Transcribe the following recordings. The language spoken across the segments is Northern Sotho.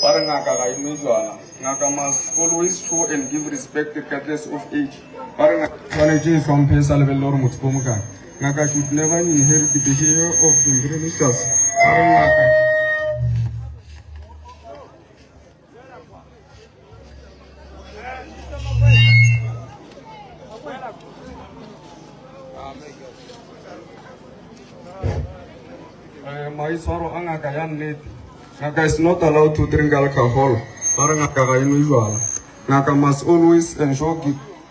Ba re ngaka ga e nwe jwala. Ngaka must always show and give respect regardless of age. Ba re ngaka e swanetše e hlomphe e sa lebelele gore motho ke o mokae. Ngaka should never inherit the behavior of the ministers. Ba re ngaka. Eh, maitshwaro a ngaka ya nnete. Ngaka is not allowed to drink alcohol. Ba re ngaka ga e nwe jwala. Ngaka must always ensure,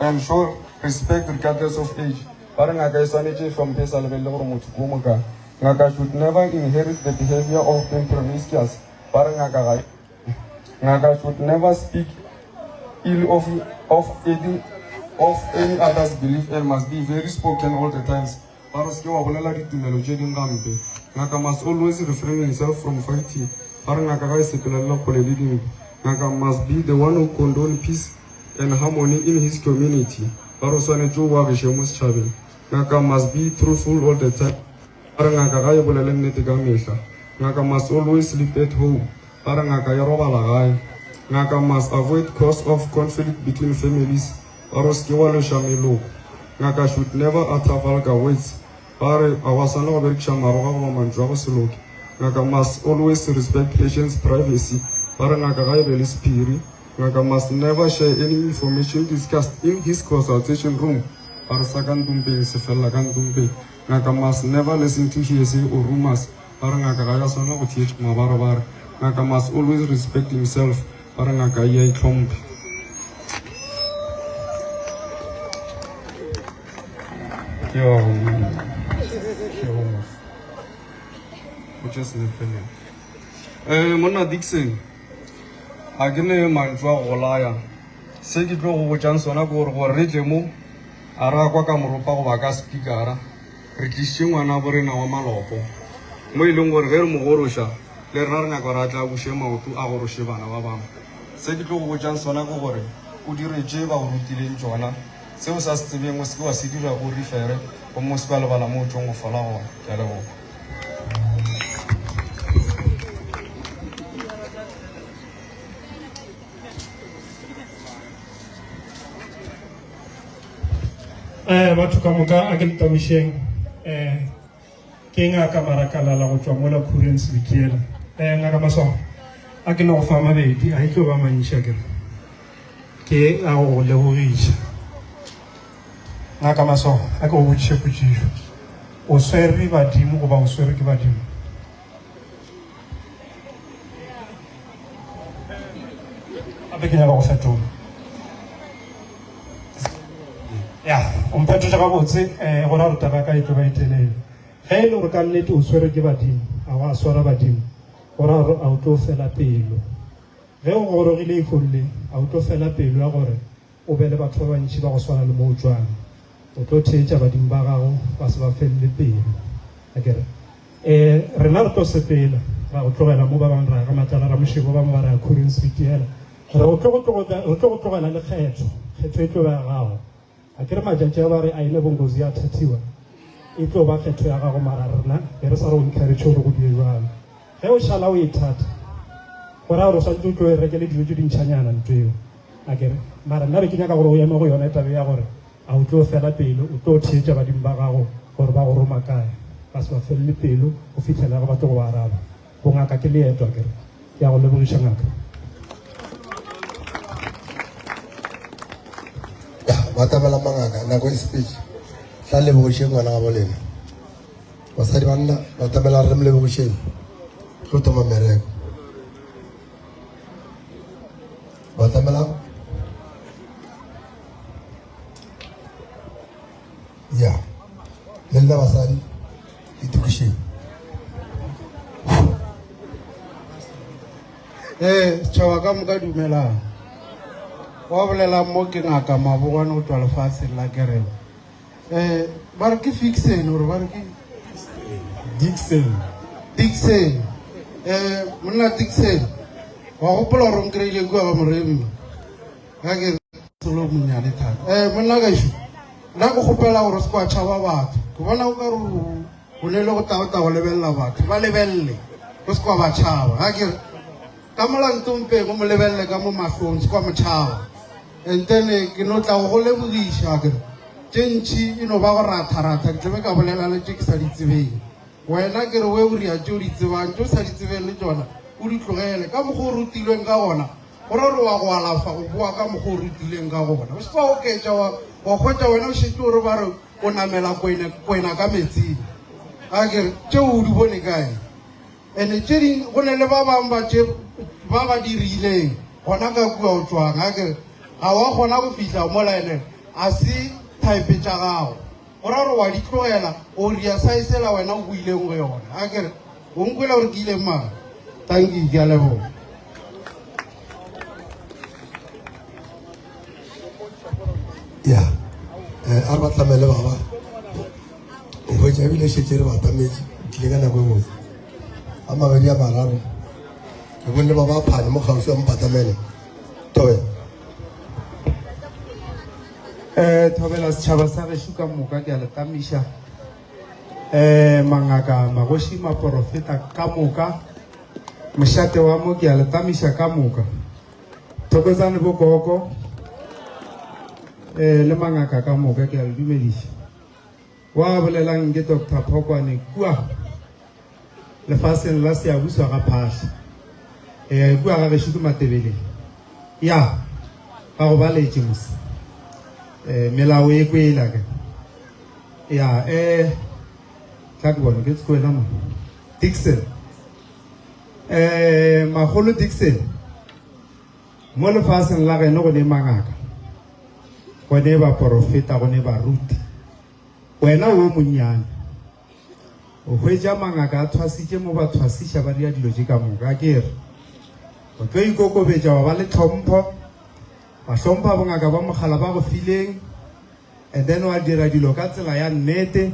ensure respect regardless of age. Ba re ngaka e swanetše e hlomphe e sa lebelele gore motho ke o mokae. Ngaka should never inherit the behavior of being promiscuous. Ba re ngaka ga e Ngaka should never speak ill of, of, any, of any other's belief and must be very spoken all the times. Ba re se ke wa bolela ditumelo tše ding gampe. Ngaka must always refrain himself from fighting. Ba re ngaka ga e sepelelele kgole le dintwa. Ngaka must be the one who condone peace and harmony in his community. Ba re o swanetše o agiše mo setšhabeng. Ngaka must be truthful all the time. Ba re ngaka ga e bolele nnete ka mehla. Ngaka must always sleep at home. Ba re ngaka e robala gae. Ngaka must avoid cause of conflict between families. Ba re o se ke wa lweša meloko. Ngaka should never utter vulgar words. Ba re ga wa swanela go berekiša maroga goba mantšu a go se loke. Ngaka must always respect patients privacy. Ba re ngaka ga e be le sephiri. Ngaka must never share any information discussed in his consultation room. Ba re sa ka ntompeng se felela ka ntompeng. Ngaka must never listen to hearsay or rumors. Ba re ngaka ga ya swanela go theetša mabarebare. Ngaka must always respect himself. Ba re ngaka e a itlhompha. Ke wa go ke go mo. O tše senepe le. Eh monna Dixon a ke ne mantšu a go golaya. Se ke tlo go botšang sona ke gore gore re tle mo a ra kwa ka moropa goba ka speakera. Re tlišitše ngwana bo rena wa malopo mo e leng gore ge re mo goroša le rena re nyaka gore a tla buše maoto a goroše bana ba bangwe. Se ke tlo go botšang sona ke gore o dire tše ba go rutileng tšona. Se o sa se tsebeng o se ke wa se dira o refere gomme o se ke wa lebala mo o tšong go fola gona. Ke a leboga. Eh, batho ka moka a ke le tabošeng eh, ke ngaka marakalala go tšwa mola khureng sebikiela eh, ngaka maswao a ke no go fa mabedi a e tlo ba mantši a kere ke a go go lebogiša ngaka maswao a ke go botšiše potšišo o swere badimo goba o swere ke badimo Gape ke nyaka go fetola. Ya, o mphetotše gabotse um go ra gore taba ya ka e tlo ba e telele. Ge e le gore ka nnete o swere ke badimo, a wa swara badimo, go ra gore a o tlo fela pelo. Ge o gorogile ihong le, a o tlo fela pelo ya gore o be le batho ba bantši ba go swana le mo o tšwang. O tlo theetša badimo ba gago ba se ba felele pelo. Akere? E, rena re tlo sepela, ra go tlogela mo, ba bangwe ra ya ga Matlala Ramošebo, ba bangwe ba re ya Khureng Sefitiela. Re go tlo go tlogela, re tlo go tlogela le kgetho, kgetho e tlo ba ya gago. A ke re matšatši a ba re a ene bongozi ya thathiwa, e tlo ba kgetho ya gago, mara rena be re sa re o encourage gore go die jwalo. Ge o šala o e thata, go raya gore o swanetše o tlo e rekele dijo tše dintšhanyana ntho eo, a ke re. Mara nna be ke nyaka gore o eme go yona taba ya gore A o tlo fela pelo? O tlo theetša badimo ba gago gore ba go roma kae? Ba se ba felele pelo go fihlela ge ba tlo go araba. Bongaka ke leeto, akere? Ke a go lebogiša, ngaka. Ya, batamela mangaka, nako e sepetše. Tla lebogišeng ngwana ga bolena. Basadi banna, batamela re mo lebogišeng. Tlo thoma mmereko. Batamela. Ya. Le nna basadi, itokišeng. Ee, setšhaba ka moka dumelang. Wa bolelang mo ke ngaka Mabogwane go tšwa lefatsheng la Kerema. Eh, ba re ke Fixen or ba re ke Dixon. Dixon. Eh, monna Dixon. Wa gopola gore o nkreile kua ga Moremi. Ga ke solo monyane thata. Eh, monna gešo, nna ke kgopela gore o se kwa tšhaba batho. Ke bona o ka re o ne le go taota go lebelela batho. Ba lebelele, o se kwa ba tšhaba. Ga ke re. Ka mola ntompeng o mo lebelele ka mo mahlong, se kwa motšhaba. And then ke no tla go go lebogiša akere. Tše ntši e no ba go ratharatha, ke tlabe ka bolela le tše ke sa di tsebeng. Wena ke re we o ria tše o di tsebang, tše o sa di tsebeng le tšona o di tlogele. Ka mokgwa o rutilweng ka gona, go ra gore wa go alafa go boa ka mokgwa o rutilweng ka gona. O se wa oketša wa wa hwetša wena o šetše o re ba re o namela kwena kwena ka metsing. Akere tšeo o di bone kae? Ene tše ding go ne le ba bang ba tše ba ba dirileng gona ka kua o tšwang a kere ga wa kgona go fihla mola ene a se type tša gago go ra gore wa di tlogela o ria size ela wena o boileng go yona a kere o nkwela gore ke ileng mara thank you ke a leboga. Ya eh, a re ba tlamele baba o hwetša ebile šetse re batametše tlile ka nako e botse a mabedi a mararo ke bone le ba ba phane mo kgauswi a mpatamele thobela. Eh thobela setšhaba sa gešo ka moka ke a le tamiša eh mangaka magoši maporofeta ka moka mošate wa mo ke a le tamiša ka moka Thokozane bokoko eh le mangaka ka moka ke a le dumediša. Wa bolelang ke Dr. Phokwane kua lefaseng la Seabuswa ga Phahla. Eh kua ga gešo ke Matebeleng. Ya ba go baletše mos. Eh melao e kwela ke. Ya eh tla ke bone ke tswela mo. Dixon. Eh, Magolo Dixon, mo lefaseng la geno go ne mangaka, go ne baporofeta, go ne baruti. Wena o monnyane, o hwetša mangaka a thwasitše mo ba thwasiša ba dira dilo tše ka moka. Ke re, o tlo ikokobetša wa ba le tlhompho, wa hlompha bongaka ba mogala ba go fileng, and then wa dira dilo ka tsela ya nnete.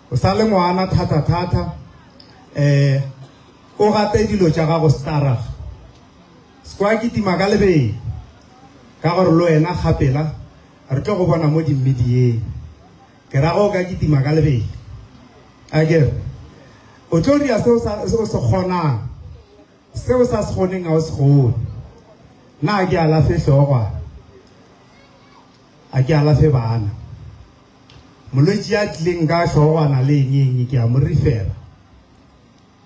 O sa le ngwana thata-thata, eh, o gate dilo tša gago starag. Sekwa kitima ka lebelo, ka gore le wena gapela re tlo go bona mo dimmedieng. Ke ra go ka kitima ka lebelo. Akere, o tlo dira se o se kgonang, se o sa se kgoneng ga o se kgone. Na ke alafe hlogwana, a ke alafe bana. Molwetši a tlileng ka hlogwana le eng eng ke a mo rifera.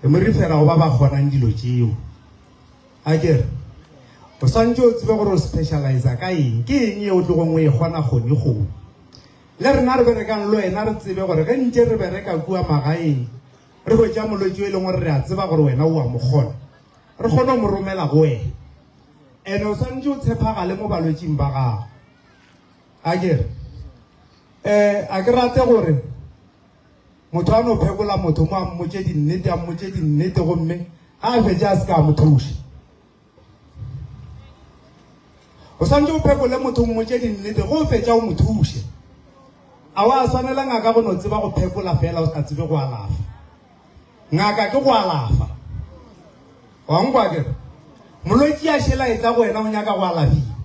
Ke mo rifera go ba ba kgonang dilo tšeo. A ke re, o swantše o tsebe gore o specializa ka eng, ke eng ye o tlogong o e kgona kgoni kgoni. Le rena re berekang le wena re tsebe gore ge ntše re bereka kua magaeng re hwetša molwetši o e leng gore re a tseba gore wena o a mo kgona, re kgone go mo romela go wena. Ene o swantše o tshephagale mo balwetšing ba gago. A ke re, eh, a ke rate gore motho a no phekola motho mo a mmotše dinnete, a mmotše dinnete gomme ga a fetše a se ka a mo thuša. O swanetše o phekole motho o mmotše dinnete, ge o fetša o mo thuše. A wa swanela ngaka go no tseba go phekola fela o sa tsebe go alafa. Ngaka ke go alafa. Wa nkwa ke re? Molwetši a šela etla go wena o nyaka go alafiwa.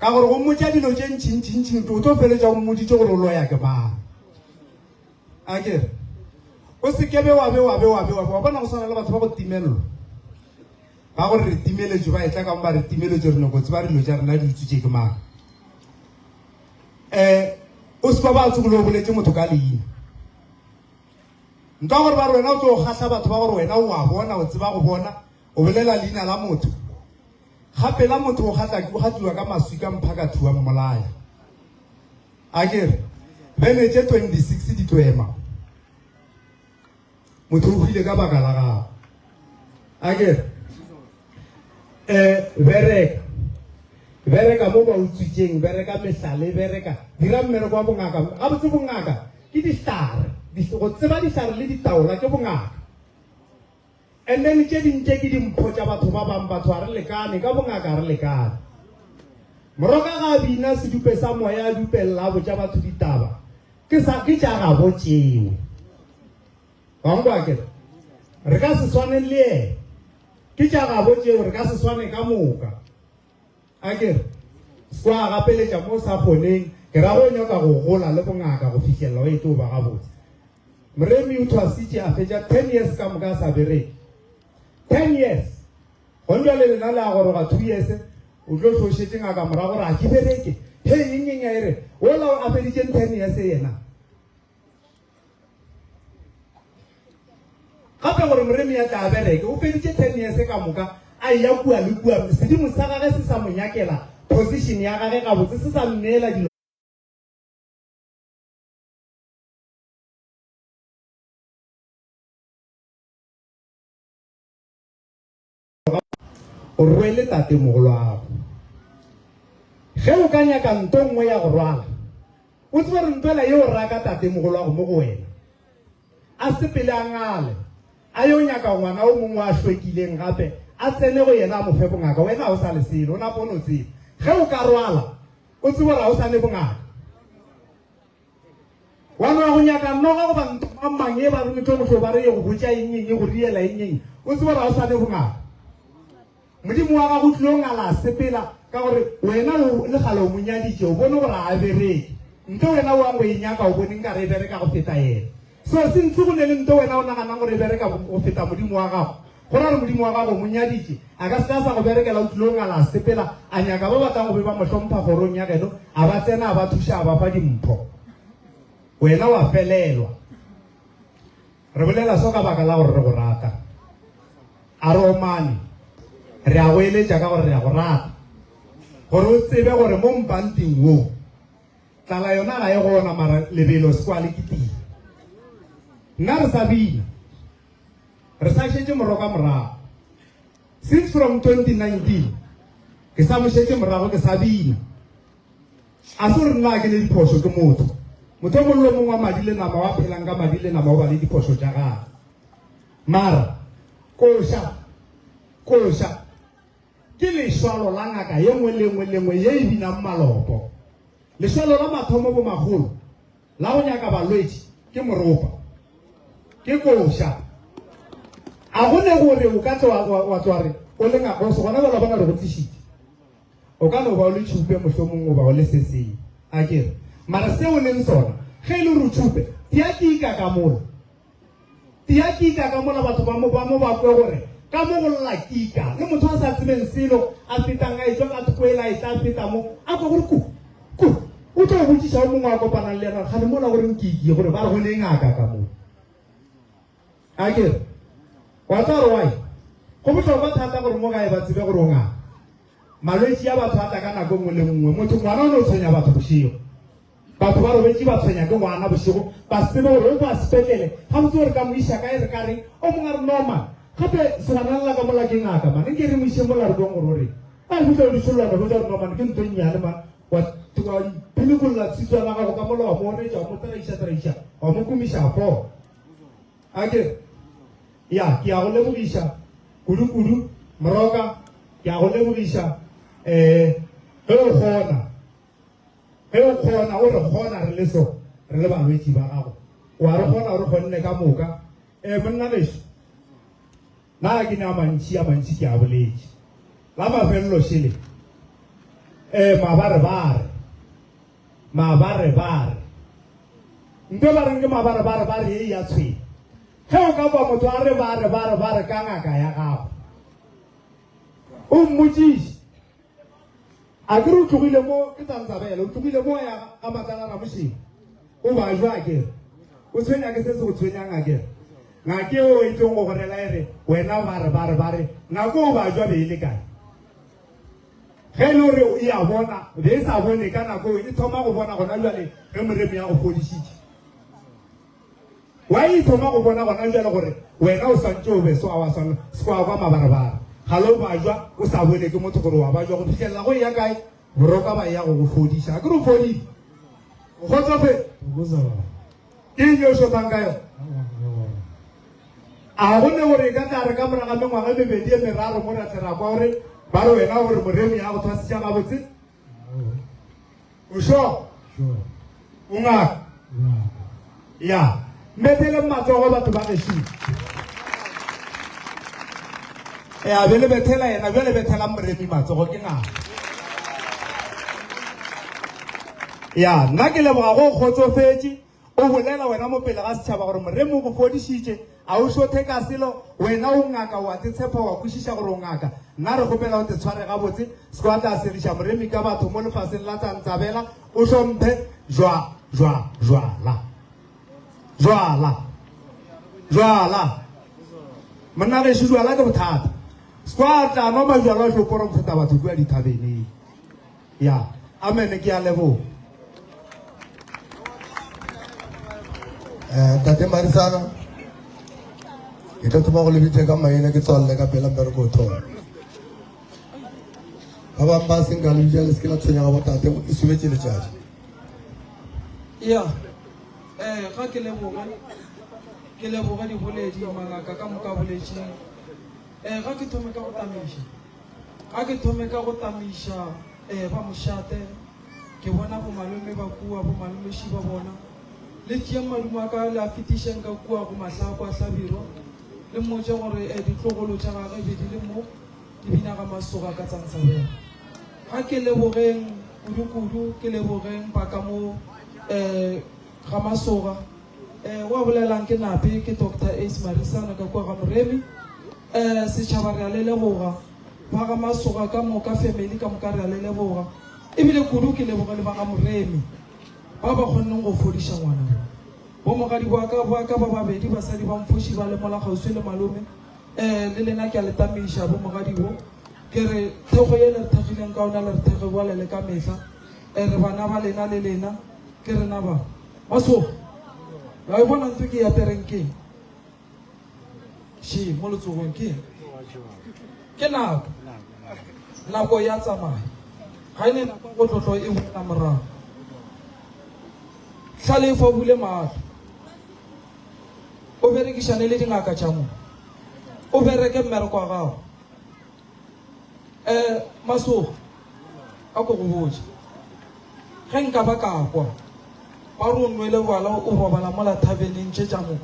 Ka gore go mmotša dilo tše ntšintšintši o tlo feletša o mmoditše gore o loya ke mang. A ke re o se kebe wa be wa be wa be wa be wa bona go swana le batho ba go timelelwa ba gore re timeletšwe ba etla ka mo ba re timeletšwe re nyako tseba dilo tša rena di utswitše ke mang. Um o se kwa ba tsogile o boletše motho ka leina nka gore ba re wena o tlo kgahla batho ba gore wena o a bona o tseba go bona o bolela leina la motho. Gape la motho o gatla o gatiwa ka maswika mphaka thuwa mmolaya. A ke re bene tše 26 di tlo ema. Motho o hwile ka baka la gago. A ke re eh bereka bereka mo ba utswitšeng bereka mehlale bereka dira mmereko wa bongaka gabotse bongaka ke dihlare go tseba dihlare le ditaola ke bongaka. And then tše ding tše ke dimpho tša batho ba bang, batho ga re lekane, ka bongaka ga re lekane. Moroka ga a bina sedupe sa moya a dupelela a botša batho ditaba, ke sa ke tša gabo tšeo. Wa nkwa ke re? Re ka se swane le yena. Ke tša gabo tšeo, re ka se swane ka moka. A ke re, se kwa gapeletša mo o sa kgoneng, ke ra go nyaka go gola le bongaka go fihlelela o e tlo ba gabotse. Moremi o thwasitše a fetša 10 years ka moka a sa bereke. 10 years! Gone bjale lena le a goroga 2 years o tlo hlošetše ngaka morago gore a ke bereke. Hei eng eng a e re ola a feditšeng 10 years yena. Gape gore Moremi a tla a bereke o feditše 10 years ka moka a eya kua le kua sedimo sa gage se sa mo nyakela position ya gage gabotse se sa mmeela dilo O rwele tatemogoloago. Ge o ka nyaka nto nngwe ya go rwala, o tsebe gore nto ela yeo raka tatemogoloago mo go wena. A sepele a ngale, a yo nyaka ngwana o mongwe a hlwekileng gape, a tsene go yena a mo fe bongaka. Wena ga o sa le selo, o napa o no tseba. Ge o ka rwala, o tsebe gore ga o sa ne bongaka. Wa no ya go nyaka noga goba ntho mang mang e ba re tlo go ba re ye go botša eng eng e go riela eng eng, o tsebe gore ga o sa ne bongaka. Modimo wa gago o tlilo ngala a sepela ka gore wena o le gale o mo nyaditše, o bone gore ga a bereke. Nto wena o yang go e nyaka o bone nkare e bereka go feta yena. So since go ne le nto wena o naganang gore e bereka go feta Modimo wa gago, Go ra gore Modimo wa gago o mo nyaditše, a ka se ka sa go berekela, o tlilo ngala a sepela, a nyaka ba batlang go be ba mo hlompha kgorong ya geno, a ba tsena, a ba thuša, a ba fa dimpho. Wena wa felelwa. Re bolela so ka baka la gore re go rata. A re omane, re a go eletša ka gore re a go rata. Gore o tsebe gore mo mpanting wo, tlala yona ga e gona mara lebelo sekwa le kitima. Nna re sa bina. Re sa šetše Moroka morago. Since from 2019 ke sa mo šetše morago ke sa bina. A se gore nna ke ne diphošo ke motho. Motho o mongwe le mongwe wa madi le nama wa phelang ka madi le nama o ba le diphošo tša gagwe. Mara koša koša ke lešwalo la ngaka ye nngwe le nngwe le nngwe ye e binang malopo. Lešwalo la mathomo bo magolo La go nyaka balwetši ke moropa, ke koša. A go ne gore o ka tlo wa tloa re o le ngaka, o se gona bjalo bona re go tlišitše. O ka no ba o le tšhupe mohlomong goba o le se seng, a ke re. Mara se o leng sona, ge e le gore o tšhupe, tia kika ka mola. Tia kika ka mola batho ba mo ba mo ba kwe gore ka mo go lla kika. Le motho a sa tsebeng selo a fetang a etšwa ka thoko ela a etla a feta mo a kwa gore ku ku o tlo botšiša o mongwe a kopanang le yena gane mola gore nkiki gore ba re go ne ngaka ka mo. A ke re wa tseba gore why go bohlokwa thata gore mo gae ba tsebe gore o ngaka. Malwetši a batho a tla ka nako nngwe le nngwe. Motho ngwana o ne o tshwenya batho bošego. Batho ba robetše ba tshwenya ke ngwana bošego, ba se tsebe gore o kwa sepetlele. Gabotse gore ka mo iša kae re ka reng? O mongwe a re, No man, gape segwana lela ka mola ke ngaka man, nke re mo iše mola re kweng gore o reng. Ba fihla o di tšholla wa hwetša gore no man ke ntho e nnyane man, wa wa philikolla tshitswana la gago ka mola wa mo oretša wa mo traiša traiša wa mo kumiša a fola. A ke re, Ya, ke a go lebogiša kudu kudu Moroka, ke a go lebogiša um ge o kgona. Ge o kgona, o re kgona re le so, re le balwetši ba gago. O a re kgona, o re kgonne ka moka. E, monna gešo, na ke ne a mantši, a mantši ke a boletše. La mafelelo šele, e, mabarebare, mabarebare. Nto ba reng ke mabarebare, ba re e ya tshwenya. Ge o ka kwa motho a re ba re ba re ba re ka ngaka ya gago, o mmotšiše. A ke re o tlogile mo, ke Tsantsabele, o tlogile mo ya ga Matlala Ramošeng. O ba jwa a kere. O tshwenya ke se se go tshwenyang a kere. Ngaka eo e tlong go go rela e re, wena ba re, ba re, ba re, nako o ba jwa be e le kae? Ge e le gore e a bona, be e sa bone ka nako eo, e thoma go bona gona jwale ge Moremi a go fodišitše. Wa e thoma go bona gona bjale gore wena o swantše o be so a wa swanela se kwa kwa mabarebare. Ga le o bajwa o sa bone ke motho gore wa bajwa go fihlelela go eya kae boroka ba eya go go fodiša. A ke re o fodile? O kgotsofetse? Ke eng ye o šotang ka yona? A go ne gore e ka tla re ka moraga mengwaga e mebedi e meraro mo ra tle ra kwa gore ba re wena gore moremi ya go thwasitša gabotse? O sure? Sure. O ngaka? Ya. Mmeteleng matsogo batho ba gešo. Ya be le bethela yena bjale bethelang moremi matsogo ke ngaka. Ya nna ke leboga go kgotsofetše o bolela wena mo pele ga setšhaba gore moremi o go fodišitše a o šothe ka selo wena o ngaka wa tetshepa wa kwešiša gore o ngaka. Nna re kgopela o te tshware gabotse, se ke wa tla segiša moremi ka batho mo lefaseng la Tsantsabela, o hlomphe jwa, jwa, jwala. Jwala. Jwala. Monna gešo jwala ke bothata. Se ke wa tla nwa majwala a tlo porofeta batho kua dithabeneng. Ya. Amen ke a leboga. Eh, Ntate Marisana, ke tlo thoma go le bitša ka maina ke tswalele ka pela mmereko o thoma. Ba bangwe ba seng ka le bitša le se ke la tshwenyega botate e sobetše letšatši. Ya, eh, ga ke leboge, ke leboge diboledi, mangaka ka moka boletšeng. Eh, ga ke thome ka go tamiša. Ga ke thome ka go tamiša eh, ba mošate, ke bona bomalome ba kua, bomalomeši ba bona. Le tšeeng madumo a ka le a fetišeng ka kua go Mahlako a Hlabirwa, le mmotše gore eh, ditlogolo tša gagwe be di le mo, di bina ga Masoga ka Tsantsabela. Ga ke lebogeng kudu-kudu, ke lebogeng ba ka mo eh, ga Masoga. Eh, wa bolelang ke Nape, ke Doctor Ace Marisana ka kua ga Moremi. Eh, setšhaba re a le leboga. Ba ga Masoga ka moka, family ka moka re a le leboga. Ebile kudu ke leboge le ba ga Moremi ba ba kgonneng go fodiša ngwana yo. Bo mogadi ba ka ba ka ba babedi basadi ba mfoši ba le mola kgauswi le malome. Eh, le lena ke a le tamiša bo mogadi bo. Ke re thekgo ye le re thekgileng ka ona le re thekge bjale le ka mehla. Eh, re bana ba lena le lena ke rena ba. Masoga, la e bona ntho ke e apereng keng? Še, mo letsogong ke eng? Ke nako. Nako ya tsamaya. Ga e ne nako go tlotlo e boela morago. Hlalefo bule mahlo. O berekišane le dingaka tša mo. O bereke mmereko wa gago. Eh, Masoga, a ko go botše. Ge nka ba ka kwa ba re o nwele bjala o robala mola thabeneng tše tša mo,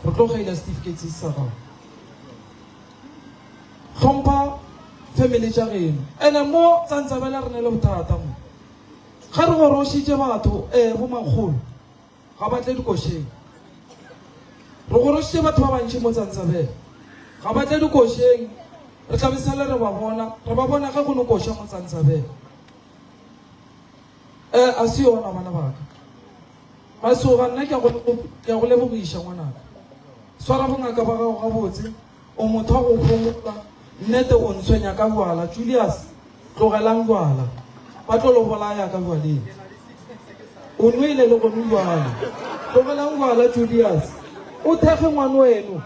re tlo kgeila setifikeiti se sa gago. Hlompha family tša geno. Ene mo Tsantsabela re ne le bothata mo. Ge re gorošitše batho, eh, bo makgolo, Ga ba tle dikošeng. Re gorošitše batho ba bantši mo Tsantsabela. Ga ba tle dikošeng. Re tla be sale re ba bona. Re ba bona ge go no koša mo Tsantsabela. Eh, a se yona bana ba ka. Masoga, nna ke a go, ke a go lebogiša ngwanaka. Swara bongaka ba gago gabotse. O motho wa go homola. Nnete o ntshwenya ka bjala. Julius, tlogelang bjala. Ba tlo lo bolaya ka bjaleng. O nwele le gone bjale. Tlogelang bjala Julius. O thekge ngwanweno.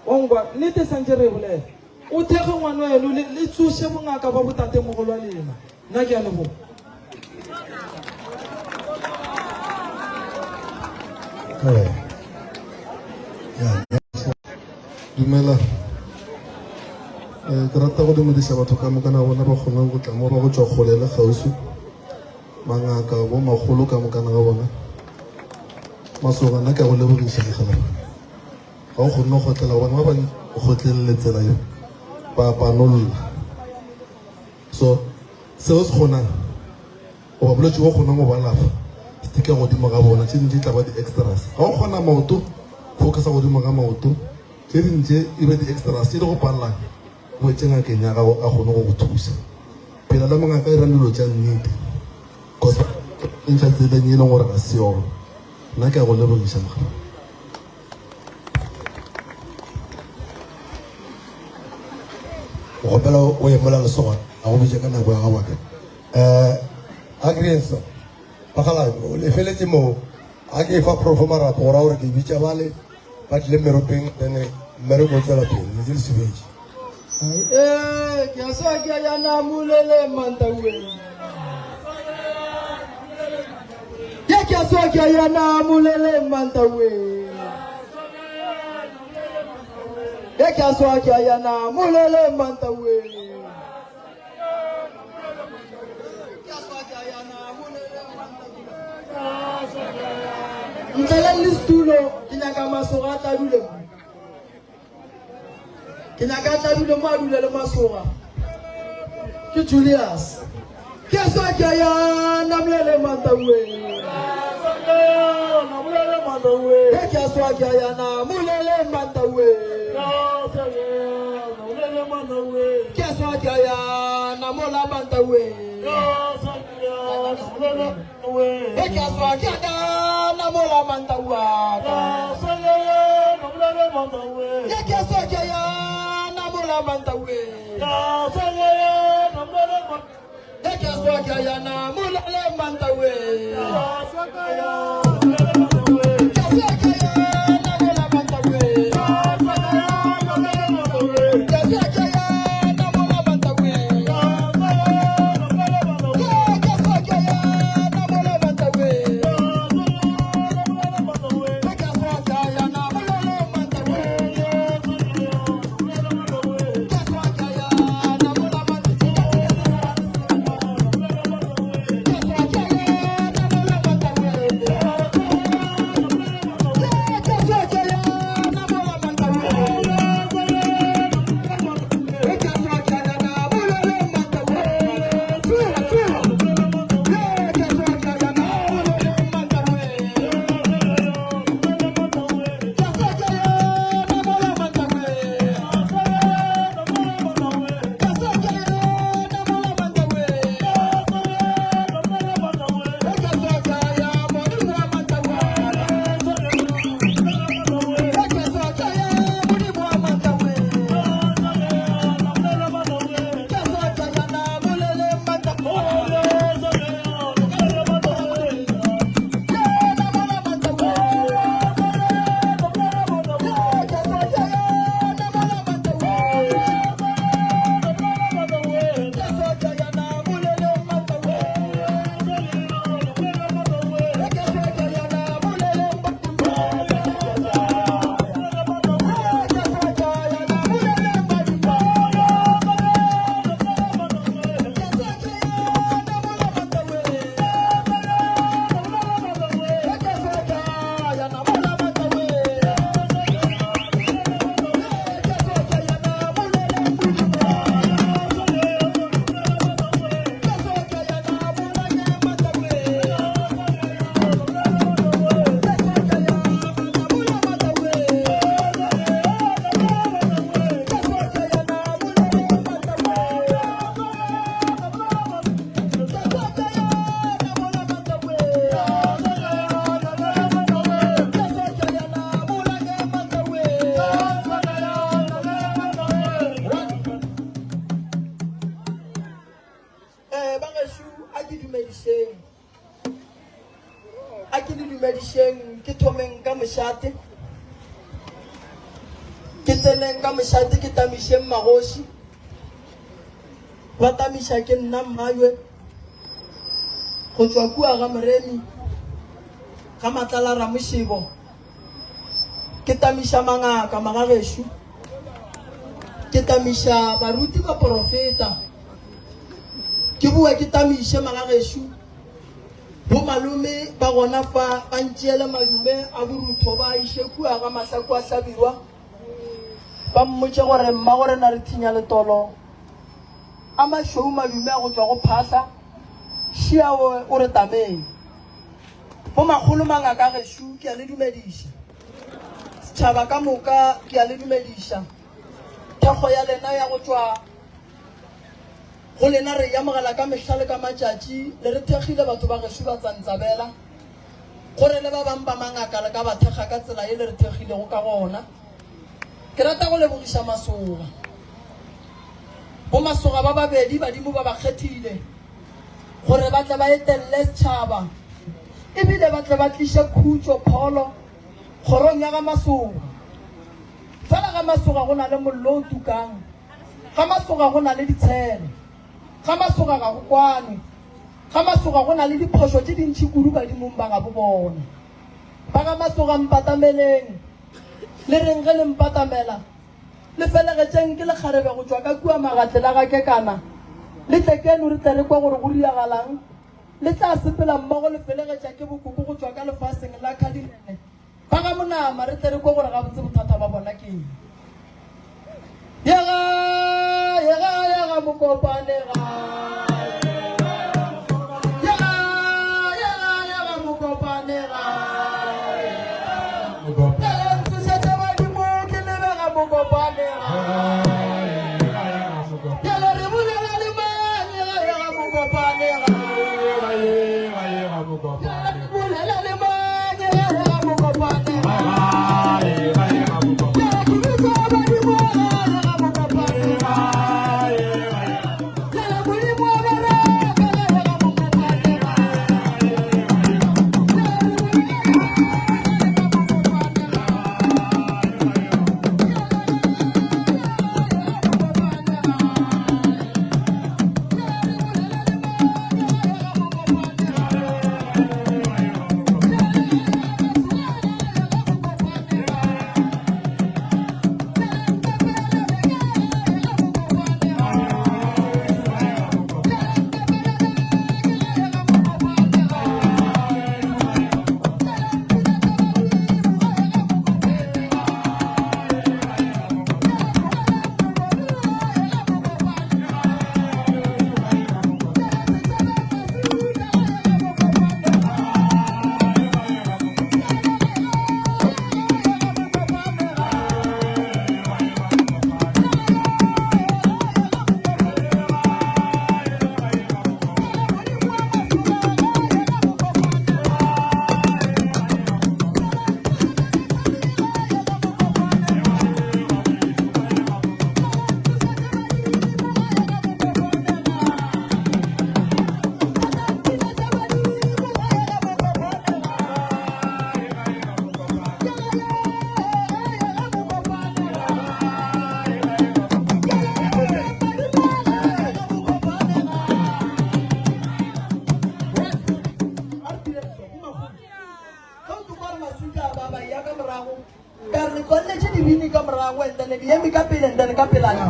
Wa nkwa? Nnete santše re e bolela. O thekge ngwanweno le, le tsoše bongaka ba botatemogolo wa lena. Nna ke a leboga. Dumela. Eh, ke rata go dumediša batho ka moka na bona ba kgonang go tla mo ba go tšwa kgole le kgauswi. Mangaka, bo makgolo ka moka na ga bona. Masoga nna ke a go lebogiša mokgalabje. Ga o kgonne go kgotlela gobane ba bang o kgotlelele tsela ye ba panolla. So seo se kgonang goba bolwetši bo kgonang go ba alafa stika godimo ga bona, tše dingwe tše tla ba di-extras. Ga o kgona maoto, focusa godimo ga maoto, tše dingwe tše e be di-extras tše di go palelang o etse ngakeng ya gago a kgone go go thusa. Phela le mongaka irang dilo tša nnete cause ba ntšha tseleng e leng gore ga se yona. Nna ke a go lebogiša mogala. O kgopela o ye mola lesogana a go bitše ka nako ya gago akere um a ke so bakgalabje le feletše moo a ke fa profo marapo go ra gore ke bitša bale ba tlile mmeropeng then mmereko o tswela pele letse le sebetše Ee, ke a sa ke ya namulele mantawe. Ye ke a sa ke ya namulele mantawe. Ye ke a sa ke ya namulele mantawe. Ntle le setulo ke nyaka masoga a tla dule mo. Ke nyaka a tla dule mo a dule le masoga. Ke Julius. Ke sa ke ya namulele mantawe. Ke ke sa ke ya namulele mantawe. Ke a swa ke a ya namola mantawe. Ke a swa ke a da namola mantawa ka. Ke a swa ke a ya namola mantawe. Ke a swa ke a ya namola le mantawe. Ke a swa ke a ya namola mantawe. Ke a swa ke a ya namola mantawe. Ke a swa ke a ya namola mantawe. Ke a swa ke a ya namola le mantawe. Ke a swa ke a ya namola mantawe. Ke a swa ke a ya namola mantawe. Ke a swa ke a ya namola mantawe. Ke a swa ke a ya namola le mantawe. Tsoga, tsoga. Ke a swa ke a ya namola le mantawe. Ke a swa ke a ya namola mantawe. Ke a swa ke a ya namola mantawe. Ke a swa ke a ya modimo wa mantawe. Ke a swa ke a ya modimo wa mantawe. Ke a swa ke a ya namola le mantawe. Ke namola mantawe. Ke a swa ke a ya namola mantawe. Ke a swa ke a ya namola le mantawe. Ke a swa ke a ya namola le mantawe. Ke a swa ke a ya namola le mantawe. Ke a swa ke a ya namola mantawe. Ke a swa ke a ya namola mantawe. Ke a swa ke a ya namola le mantawe. Ke a swa ke a ya namola le mantawe. Ke a swa ke a ya namola mantawe. Ke a swa ke a ya namola le mantawe. Ke a swa ke a ya namola mantawe. Ke a swa ke a ya namola le mantawe. One. Eh, bagešo a ke dumedišeng a ke le dumedišeng ke thomeng ka mošate ke tseneng ka mošate ke tamišeng magoši ba tamiša ke nna mmajwe go tšwa kua ga moremi ga matlala ramošebo ke tamiša mangaka magagešo ke tamiša baruti baporofeta ke boe ke tamiše magagešo bo malome ba gona fa ba ntšeele madume a borutho ba iše kua ga mahlaku a hlabirwa ba mmotše gore mmagorena re thinya letolo a mašweu madume a go tšwa go phahla šia o o re tameng bo makgolo mangaka gešo ke a le dumediša setšhaba ka moka ke a le dumediša thekgo ya lena ya go tšwa go lena re e amogela ka mehla le ka matšatši le re thekgile batho ba gešo ba tsantsabela gore le ba bang ba mangaka le ka ba thekga ka tsela ye le re thekgilego ka gona ke rata go lebogiša masoga bo masoga ba babedi badimo ba ba kgethile gore ba tle ba etelle setšhaba ebile ba tle ba tliše khutšo pholo kgorong ya ga masoga fela ga masoga go na le mollo o tukang ga masoga go na le ditshele ga masoga ga go kwanwe ga masoga go na le diphošo tše dintši kudu badimong ba gabo bona ba ga masoga mpatameleng le reng ge le mpatamela le felegetšeng ke lekgarebe go tšwa ka kua magatle la ga kekana le tle keno re tle re kwa gore go riagalang le tla sepela mmogo le felegetša ke bokoko go tšwa ka lefaseng la kgadinene ba ga monama re tle re kwe gore gabotse bothata ba bona ke eng yega yega yega mokopane ga yega yega yega mokopane ga Yega ntsošetša badimo ke lebega mokopane ga.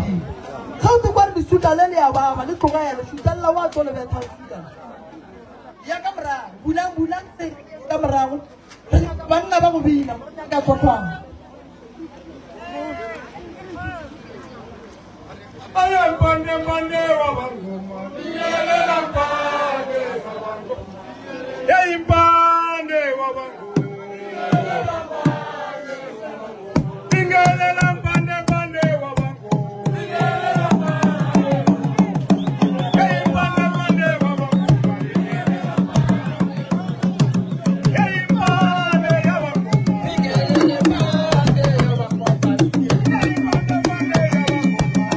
badimo. Ge o te kwa re leswika le le a baba, le tlogele, šutelela wa tlo le betha leswika le. Ya ka morago, bulang, bulang tsela ka morago. Re nyaka banna ba go bina, re nyaka tlhotlhwana. Mpande mpande wa bangoma, bingelela mpande wa bangoma. Hey mpande wa bangoma. Bingelela mpande mpande wa bangoma. Hey mpande mpande wa bangoma. Hey mpande ya bangoma. Hey mpande mpande ya bangoma. Hey mpande mpande ya bangoma.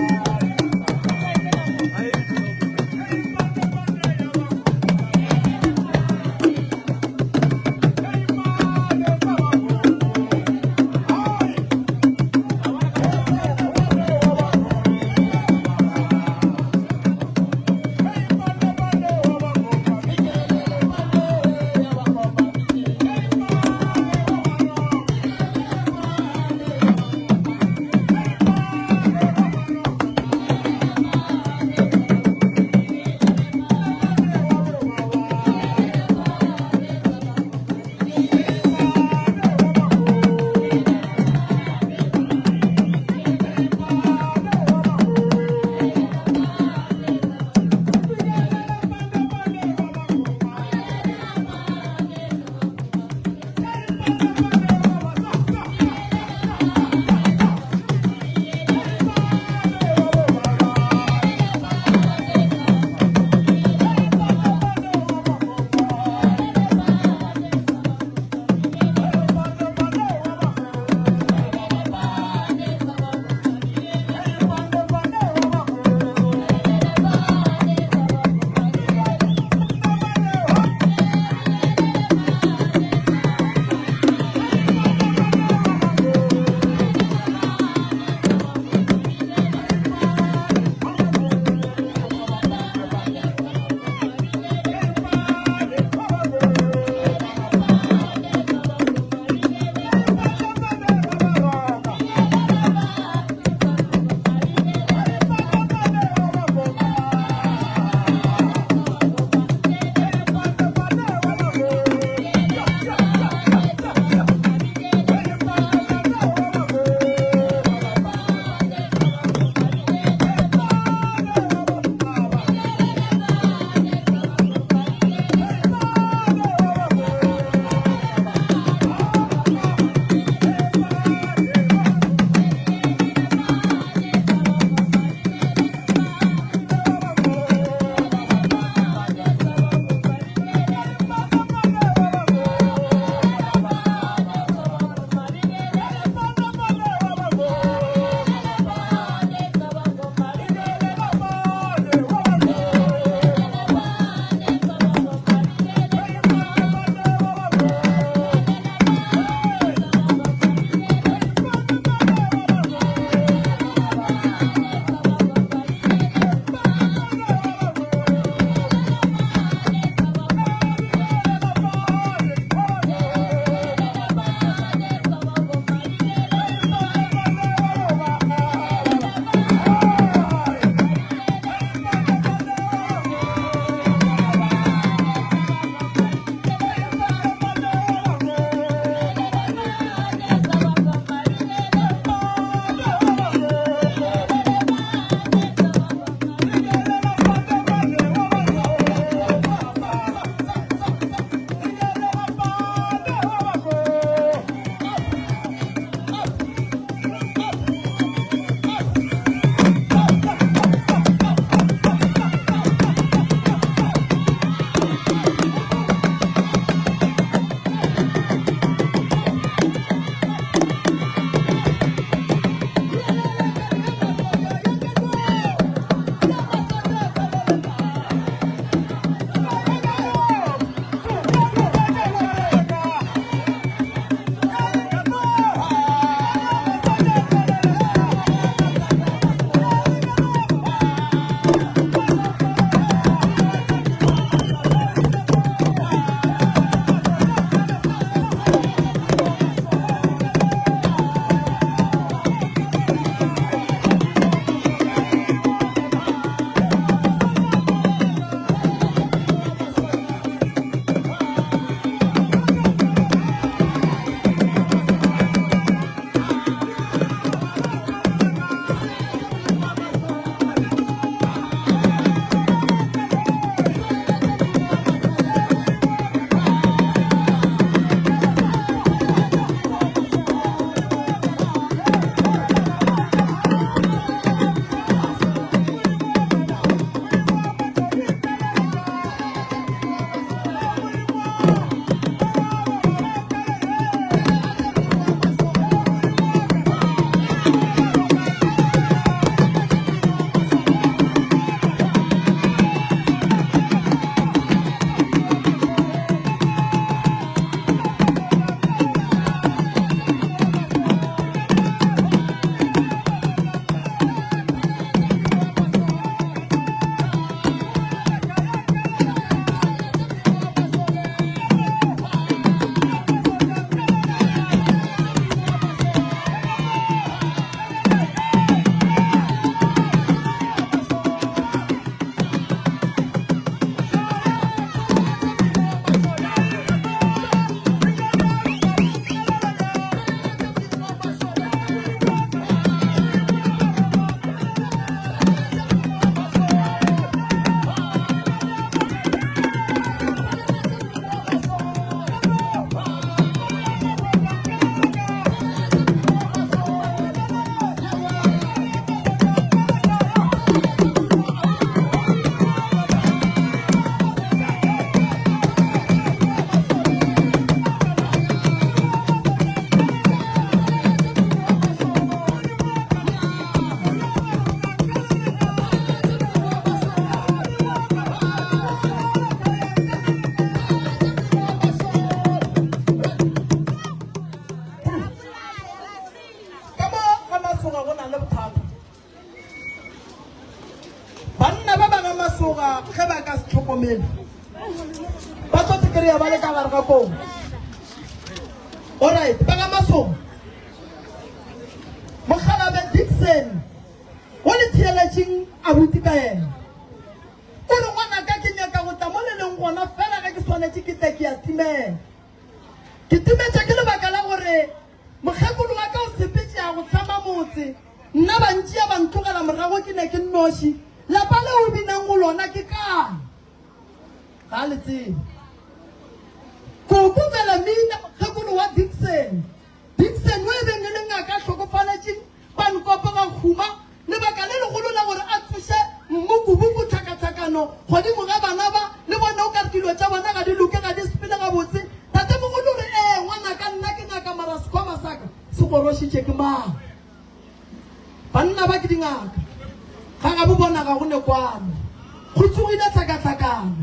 ga Masoga ge ba ka se hlokomele ba tlo te-kry-a ba le ka gare ga kong. Alright, ba ga Masoga. Mokgalabe Dixon o le theeletšeng abuti ka yena. O re, Ngwanaka, ke nyaka go tla mo le leng gona, fela ge ke swanetše ke tle ke a timela. Ke timetše ke lebaka la gore mokgekolo wa ka o sepetše a go hlama motse, nna ba ntšea ba ntlogela morago ke ne ke nnoši. Lapa leo o binang go lona ke kae? Ga a le tsebe. Koko Velamina, mokgekolo wa Dixon. Dixon yo e beng e le ngaka a hlokofaletše Pankopo ga huma, lebaka le legolo la gore a tsoše mmukubuku tlhakatlhakano godimo ga bana ba, le bone o ka re dilo tša bona ga di loke, ga di sepele gabotse. Tatemogolo o re, Ee, ngwanaka, nna ke ngaka mara sekhwama sa ka se gorošitše ke mang? Banna ba ke dingaka. Ga gabo bona ga go ne kwano. Go tsogile tlhakatlhakano.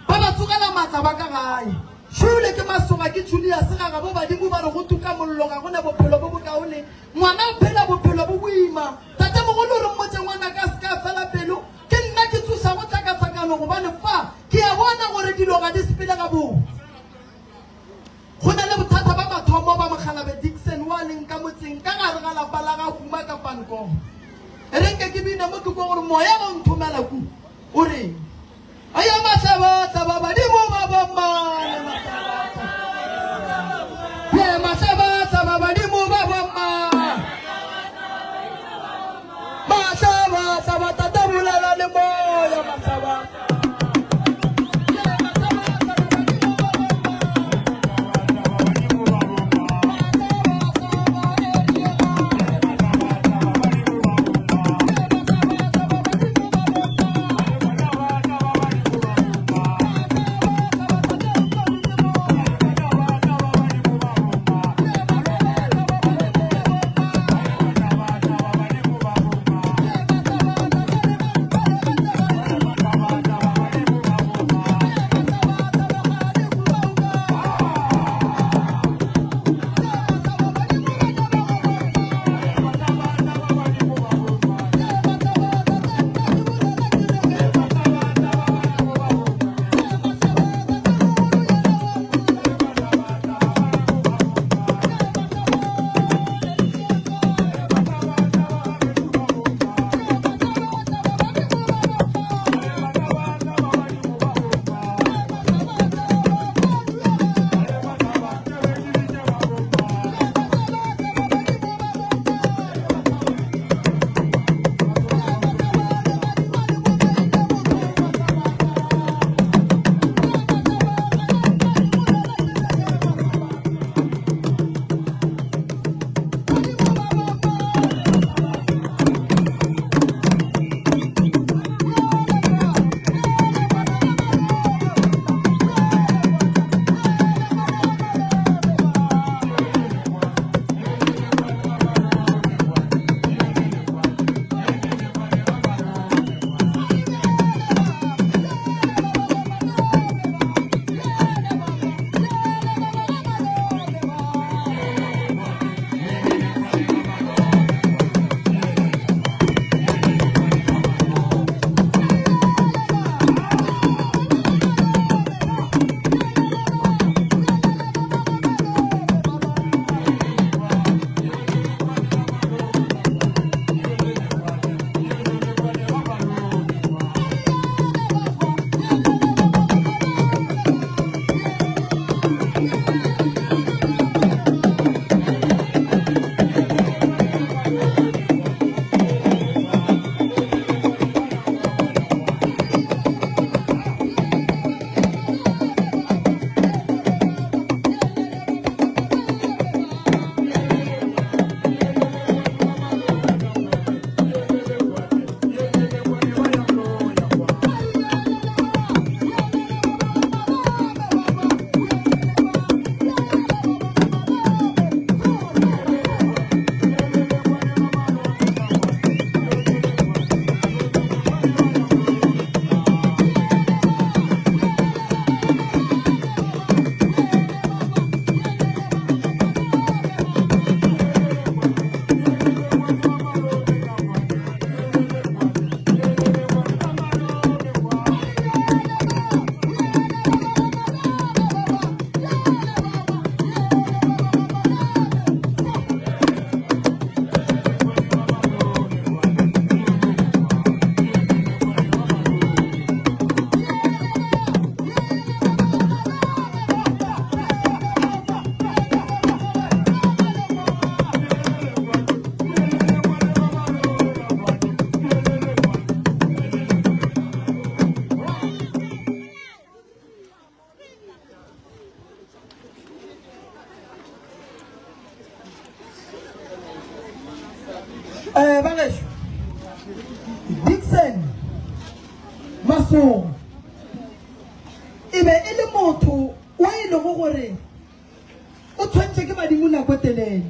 Ba ba tsogela maatla ba ka gae. Šole ke masoga ke Julius ga gabo badimo ba re go tuka mollo ga go ne bophelo bo bokaone. Ngwana o phela bophelo bo boima. Tatemogolo o re mmotše ngwanaka a se ka a fela pelo. Ke nna ke tsošago tlhakatlhakano gobane fa ke a bona gore dilo ga di sepele gabotse. Go na le bothata ba mathomo ba Mokgalabe Dickson wo a leng ka motseng ka gare ga lapa la ga Huma ka Pankong. E re nke ke bine mo ke kwe gore moya ge o nthomela ku o reng. Aya mahlabatla ba badimo ba bommane mahlabatla. Ye mahlabatla ba badimo ba bommane. Mahlabatla ba tata bolela le moya mahlabatla. Masoga e be e le motho o e lego gore o tshwentšwe ke badimo nako e telele.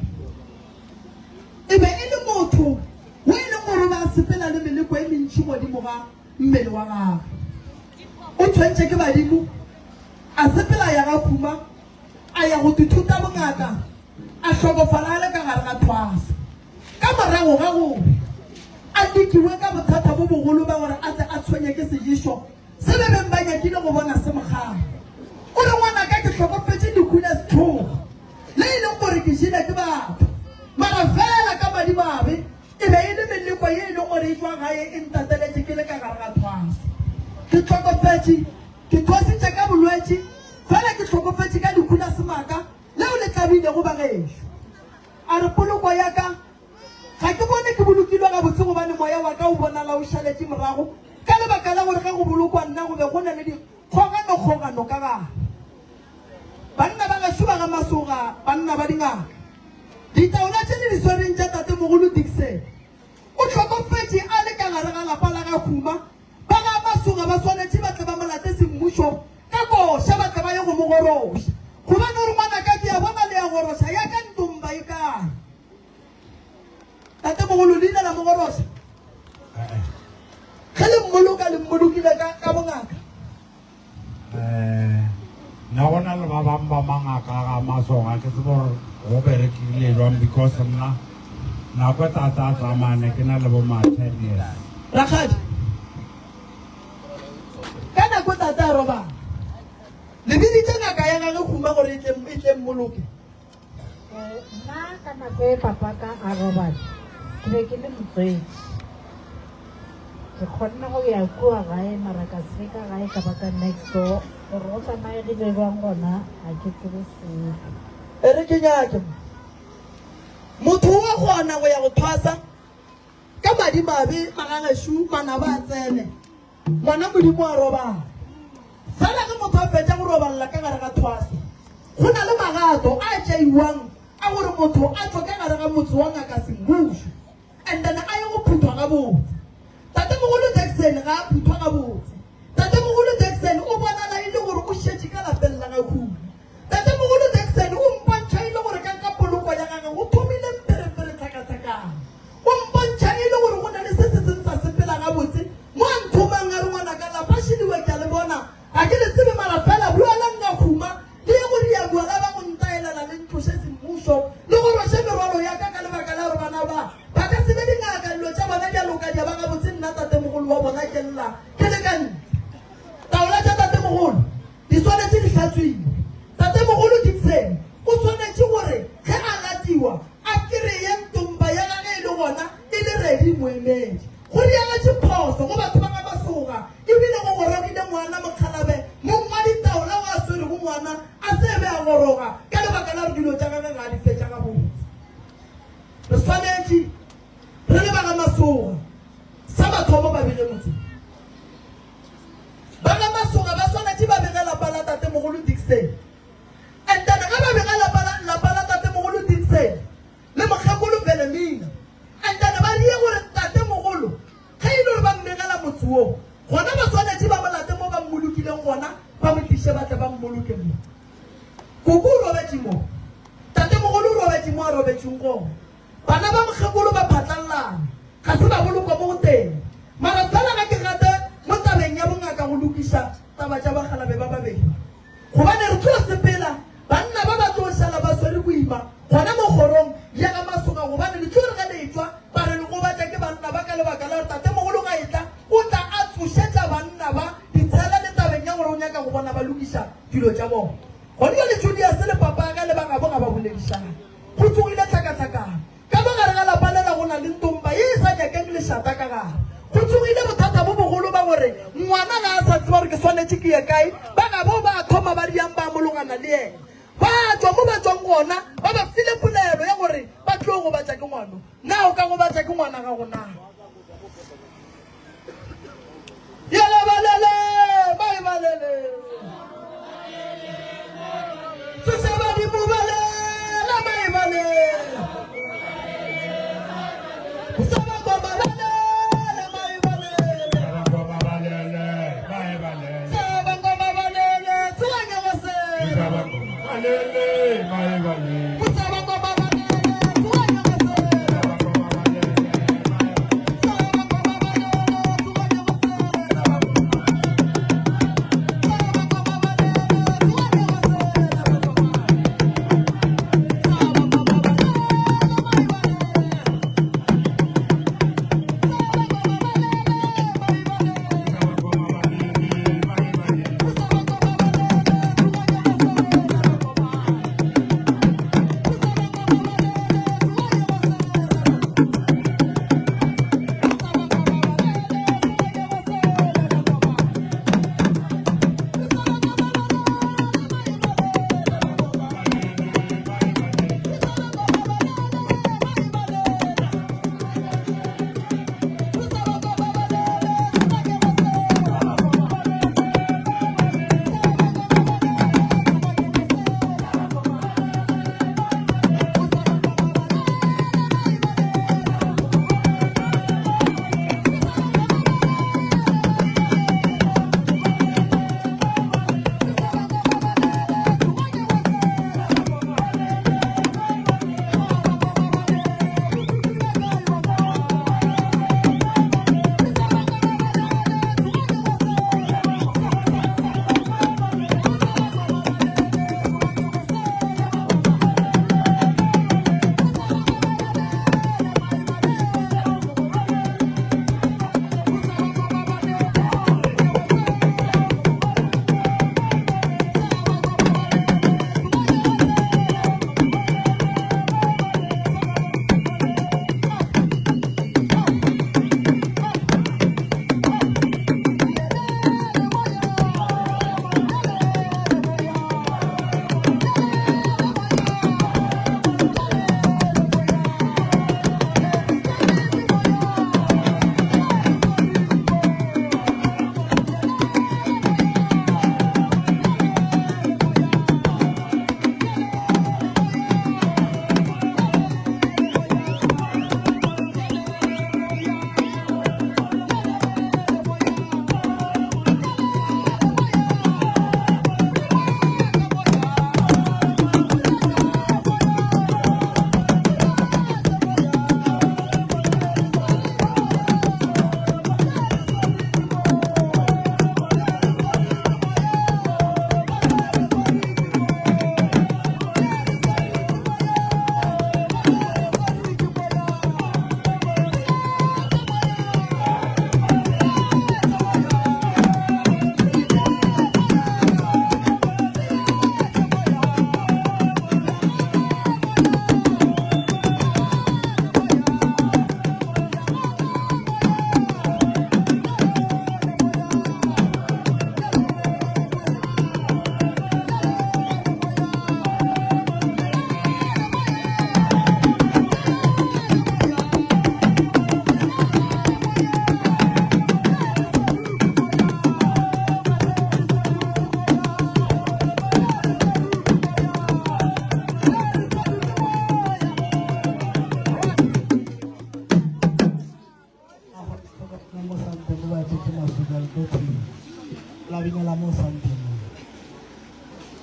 E be e le motho o e leng gore o be a sepela le meleko e mentši godimo ga mmele wa gagwe. O tshwentšwe ke badimo, a sepela a ya ga Khuma, a ya go tithuta bongaka, a hlokofala a le ka gare ga thwaso. Ka morago ga gore a lekiwe ka bothata bo bogolo bja gore a tle a tshwenye ke seješo se be beng ba nyakile go bona se mo kgama, o re, Ngwanaka, ke hlokofetše lehu la sehlogo le e leng gore ke jele ke batho, mara fela ka madimabe e be e le meleko ye e leng gore e tšwa gae e ntateletše ke le ka gare ga thwaso. Ke hlokofetše, ke thwasitše ka bolwetši, fela ke hlokofetše ka lehu la semaka leo le tlabilego ba gešo. A re, Poloko ya ka, ga ke bone ke bolokilwe gabotse gobane moya wa ka o bonala o šaletše morago ka lebaka la gore ge go bolokwa nna go be go na le dikgoganokgogano ka gare. Banna ba gešo ba ga Masoga, banna ba dingaka, ditaola tše le di swereng tša tatemogolo Dixon, o hlokofetše a le ka gare ga lapa la ga Khuma Ba ga Masoga ba swanetše ba tle ba mo late semmušo ka koša, ba tle ba ye go mo goroša. Gobane o re, Ngwanaka, ke a bona le a goroša, ya ka ntomba e kae? Tatemogolo, le ile la mo goroša? Ge le mmoloka, le mmolokile ka, ka bongaka? Eh, nna go na le ba bangwe ba mangaka ga masoga ke tsebe gore go berekile jwang because nna nako e tata a tsamaya ne ke na le bo ma ten years. Rakgadi, ka nako tate a robala, le biditše ngaka ya gage Kguma gore e tle, e tle mmoloke. Nna ka nako e papa ka a robala, ke be ke le motswetši. Ke kgonne go ya kua gae mara ka se ka gae ka ba ka next door. Gore go tsamaegile bjang gona ga ke tsebe selo. E re ke nyake mo. Motho o a kgona go ya go thwasa ka madimabe magagešo manaba a tsene. Ngwana Modimo a robala. Fela ge motho a fetša go robalela ka gare ga thwaso, go na le magato a tšeiwang a gore motho a tšwe ka gare ga motse wa ngaka semmušo and then a ye go phuthwa gabotse. Tatemogolo Jackson ga a phuthwa gabotse. Tatemogolo Jackson o bonala e le gore o šetše ka lapeng la ga Khuma. Tatemogolo Jackson o mpontšha e le gore ka ka poloko ya gagwe go thomile mpherefere tlhakatlhakano. O mpontšha e le gore go na le se se seng sa sepela gabotse mo a nthomang a re, Ngwanaka, lapa šediwe ke a le bona, ga ke le tsebe mara fela boelang ka huma le ye go diaboa la ba go ntaelela le ntloše semmušo le go rweše merwalo ya ka ka lebaka la gore bana ba ba ka se be dingaka dilo tša bona di a loka di a ba gabotse nna tatemogolo wa bona ke lla ke le ka ntle. Taola tša tatemogolo Di swanetše di hlatswiwe. Tatemogolo Dixon o swanetše gore ge a latiwa a kereye ntomba ya gage e le gona e le ready moemedi. Go diagetše phoso go batho ba ga Masoga ebile go gorogile ngwana mokgalabe mong wa ditaola o a swerego ngwana a se be a goroga ka lebaka la gore dilo tša gagwe ga a di fetša gabotse. Re swanetše re le ba ga Masoga sa mathomo ba bege motseng. Ba ga Masoga ba swanetše ba bege lapa la tatemogolo Dixon. And then ge ba bega lapa la, lapa la tatemogolo Dixon le mokgekolo Belemina, and then ba rie gore tatemogolo ge e le gore ba mmegela motse wo, gona ba swanetše ba mo late mo ba mmolokileng gona, ba mo tliše ba tle ba mmoloke mo. Koko o robetše mo, tatemogolo o robetše mo a robetšeng gona. Bana ba mokgekolo ba phatlallane, ga se ba bolokwa mo go teng. Mara fela ga ke gate mo tabeng ya bongaka go lokiša taba tša bakgalabe ba babedi ba. Gobane re tlo sepela, banna ba ba tlo šala ba swere boima gona mo kgorong ya ga Masoga gobane le tlo re ge le etšwa ba re le gobatša ke banna ba ka lebaka la gore tatemogolo ga etla o tla a tsošetša banna ba ditshele le tabeng ya gore o nyaka go bona ba lokiša dilo tša bona. Gona bjale Juliase le papagwe le ba gabo ga ba boledišane. Go tsogile tlhakatlhakano. Ka mo gare ga lapa lela go na le ntomba ye e sa nyakeng lešata ka gare. Go tsogile bothata bo bogolo ba gore ngwana ga a sa tseba gore ke swanetše ke ye kae. Ba gabo ba thoma ba riang ba amologana le yena. Ba tšwa mo ba tšwang gona ba ba file polelo ya gore ba tlo gobatša ke ngwano. Na o ka gobatša ke ngwana gago na? Yele balele, ba e balele. Tsoša badimo balele, ba e balele. Tsoša bakoma balele, ba e balele. Bakoma balele, ba le tlo thwi la binela mo Sunday mo.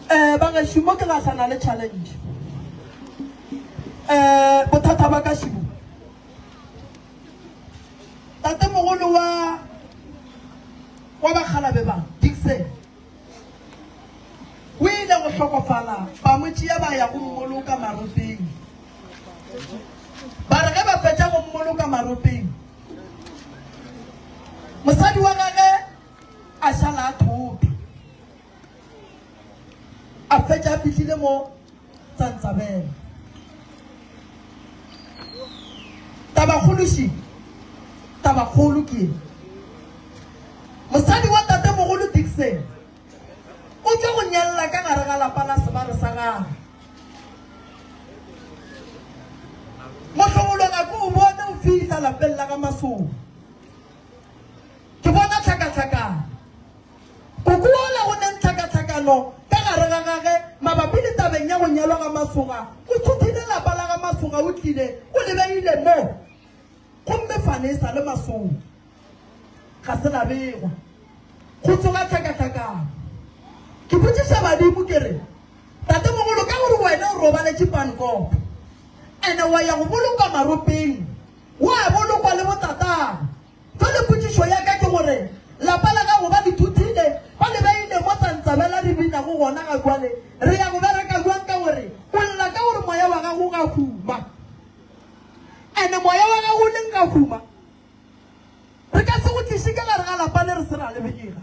Eh, bagešo mo ke gahlana le challenge. Eh, bothata ba ka šibo. Tatemogolo wa wa bakgalabe ba, Dixon, o ile go hlokofala, ba mo tšea ba ya go mmoloka maropeng. Ba re ge ba fetša go mmoloka maropeng, mosadi wa gage a šala a thota. A fetša a fihlile mo Tsantsabela. Tabakgolo še, tabakgolo ke ye. Mosadi wa tatemogolo Dixon o tšwa go nyalla ka gare ga lapa la sebare sa gagwe. Mohlobolo ga ke o bone o fihla lapeng la ga Masoba. Ke bona tlhakatlhakano. Koko wola go neng tlhakatlhakano ka gare ga gage mabapi le tabeng ya go nyalwa ga Masoga, o thuthile lapa la ga Masoga o tlile o le beile mo gomme fane e sa le Masoga. Ga se la begwa. Go tsoga tlhakatlhakano. Ke botšiša badimo ke re, Tatemogolo ka gore wena o robaletše Pankop ene wa ya go bolokwa maropeng, wa bolokwa le botatago, Bjale potšišo ya ka ke gore, lapa la gago ba le thuthile, ba le beile mo tsantsabela re binago gona ga bjale, re ya go bereka bjang ka gore o lla ka gore moya wa gago ga huma? Ene moya wa gago o leng ga huma? Re ka se go tliše ka gare ga lapa le re se ra le bega.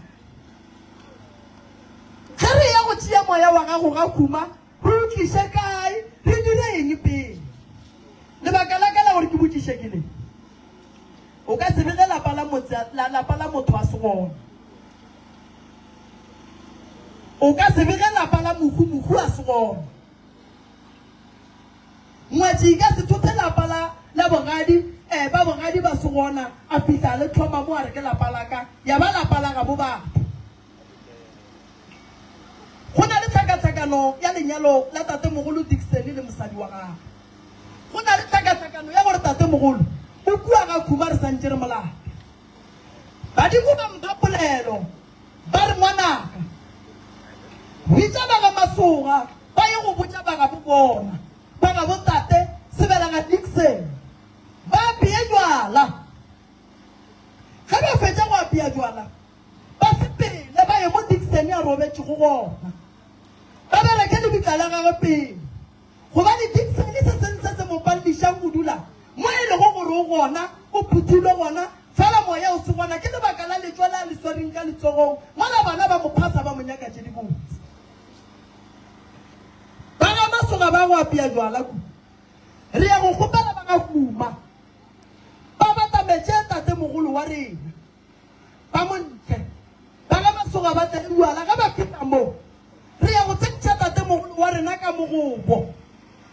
Ge re ya go tšea moya wa gago ga huma, re o tliše kae, re dire eng pele? Lebaka la ka la gore ke botšiše ke le. O ka se bege lapa la motse, la, lapa la motho a se gona. O ka se bege lapa la mohu, mohu a se gona. Ngwetši e ka se thothe lapa la, la bogadi, eh, ba bogadi ba se gona, a fihla a le hloma mo a re ke lapa la ka, ya ba lapa la gabo batho. Go na le tlhakatlhakano ya lenyalo la tatemogolo Dickson le mosadi wa gagwe. Go na le tlhakatlhakano ya gore tatemogolo o kua ga Khuma re santše re mo lata. Badimo ba mpha polelo ba re ngwanaka, bitša ba ga Masoga ba ye go botša ba gabo bona, ba gabo tate Sebelaga Dickson ba apeye jwala. Ge ba fetša go apea jwala, ba sepele ba ye mo Dickson a robetšego gona, ba bereke lebitla la gagwe pele, gobane Dickson se seng se se mo paledišang go dula mo e lego gore o gona, o phuthilwe gona, fela moya o se gona ke lebaka la letšwa le a le swereng ka letsogong, mola bana ba mo phasa ba mo nyaka tše dibotse. Ba ga Masoga ba go apea jwala kudu. Re ya go kgopela ba ga Kuma ba batametše tatemogolo wa rena. Ba mo ntle. Ba ga Masoga ba tle Duala ge ba fihla mo. Re ya go tsentšha tatemogolo wa rena ka mogobo.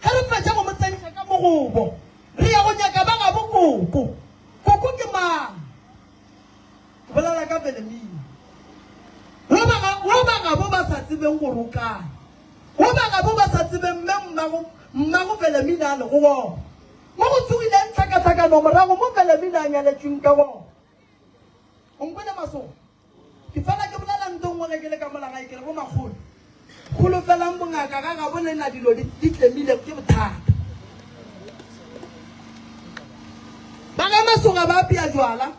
Ge re fetša go mo tsentšha ka mogobo, re ya go nyaka ba gabo Koko. Koko ke mang? Ke bolela ka Velemina. Wo ba ga, wo ba gabo ba sa tsebeng gore o kae. Wo ba gabo ba sa tsebeng mme mmago, mmago Velemina a lego gona. Mo go tsogileng tlhakatlhakano morago mo Velemina a nyaletšweng ka gona. O nkwele Masoga? Ke fela ke bolela nto nngwe ge ke le ka mola gae ke re bomakgolo, holofelang bongaka ga gabo lena dilo di, di tlemile ke bothata. Ba ga Masoga ba apea jwala,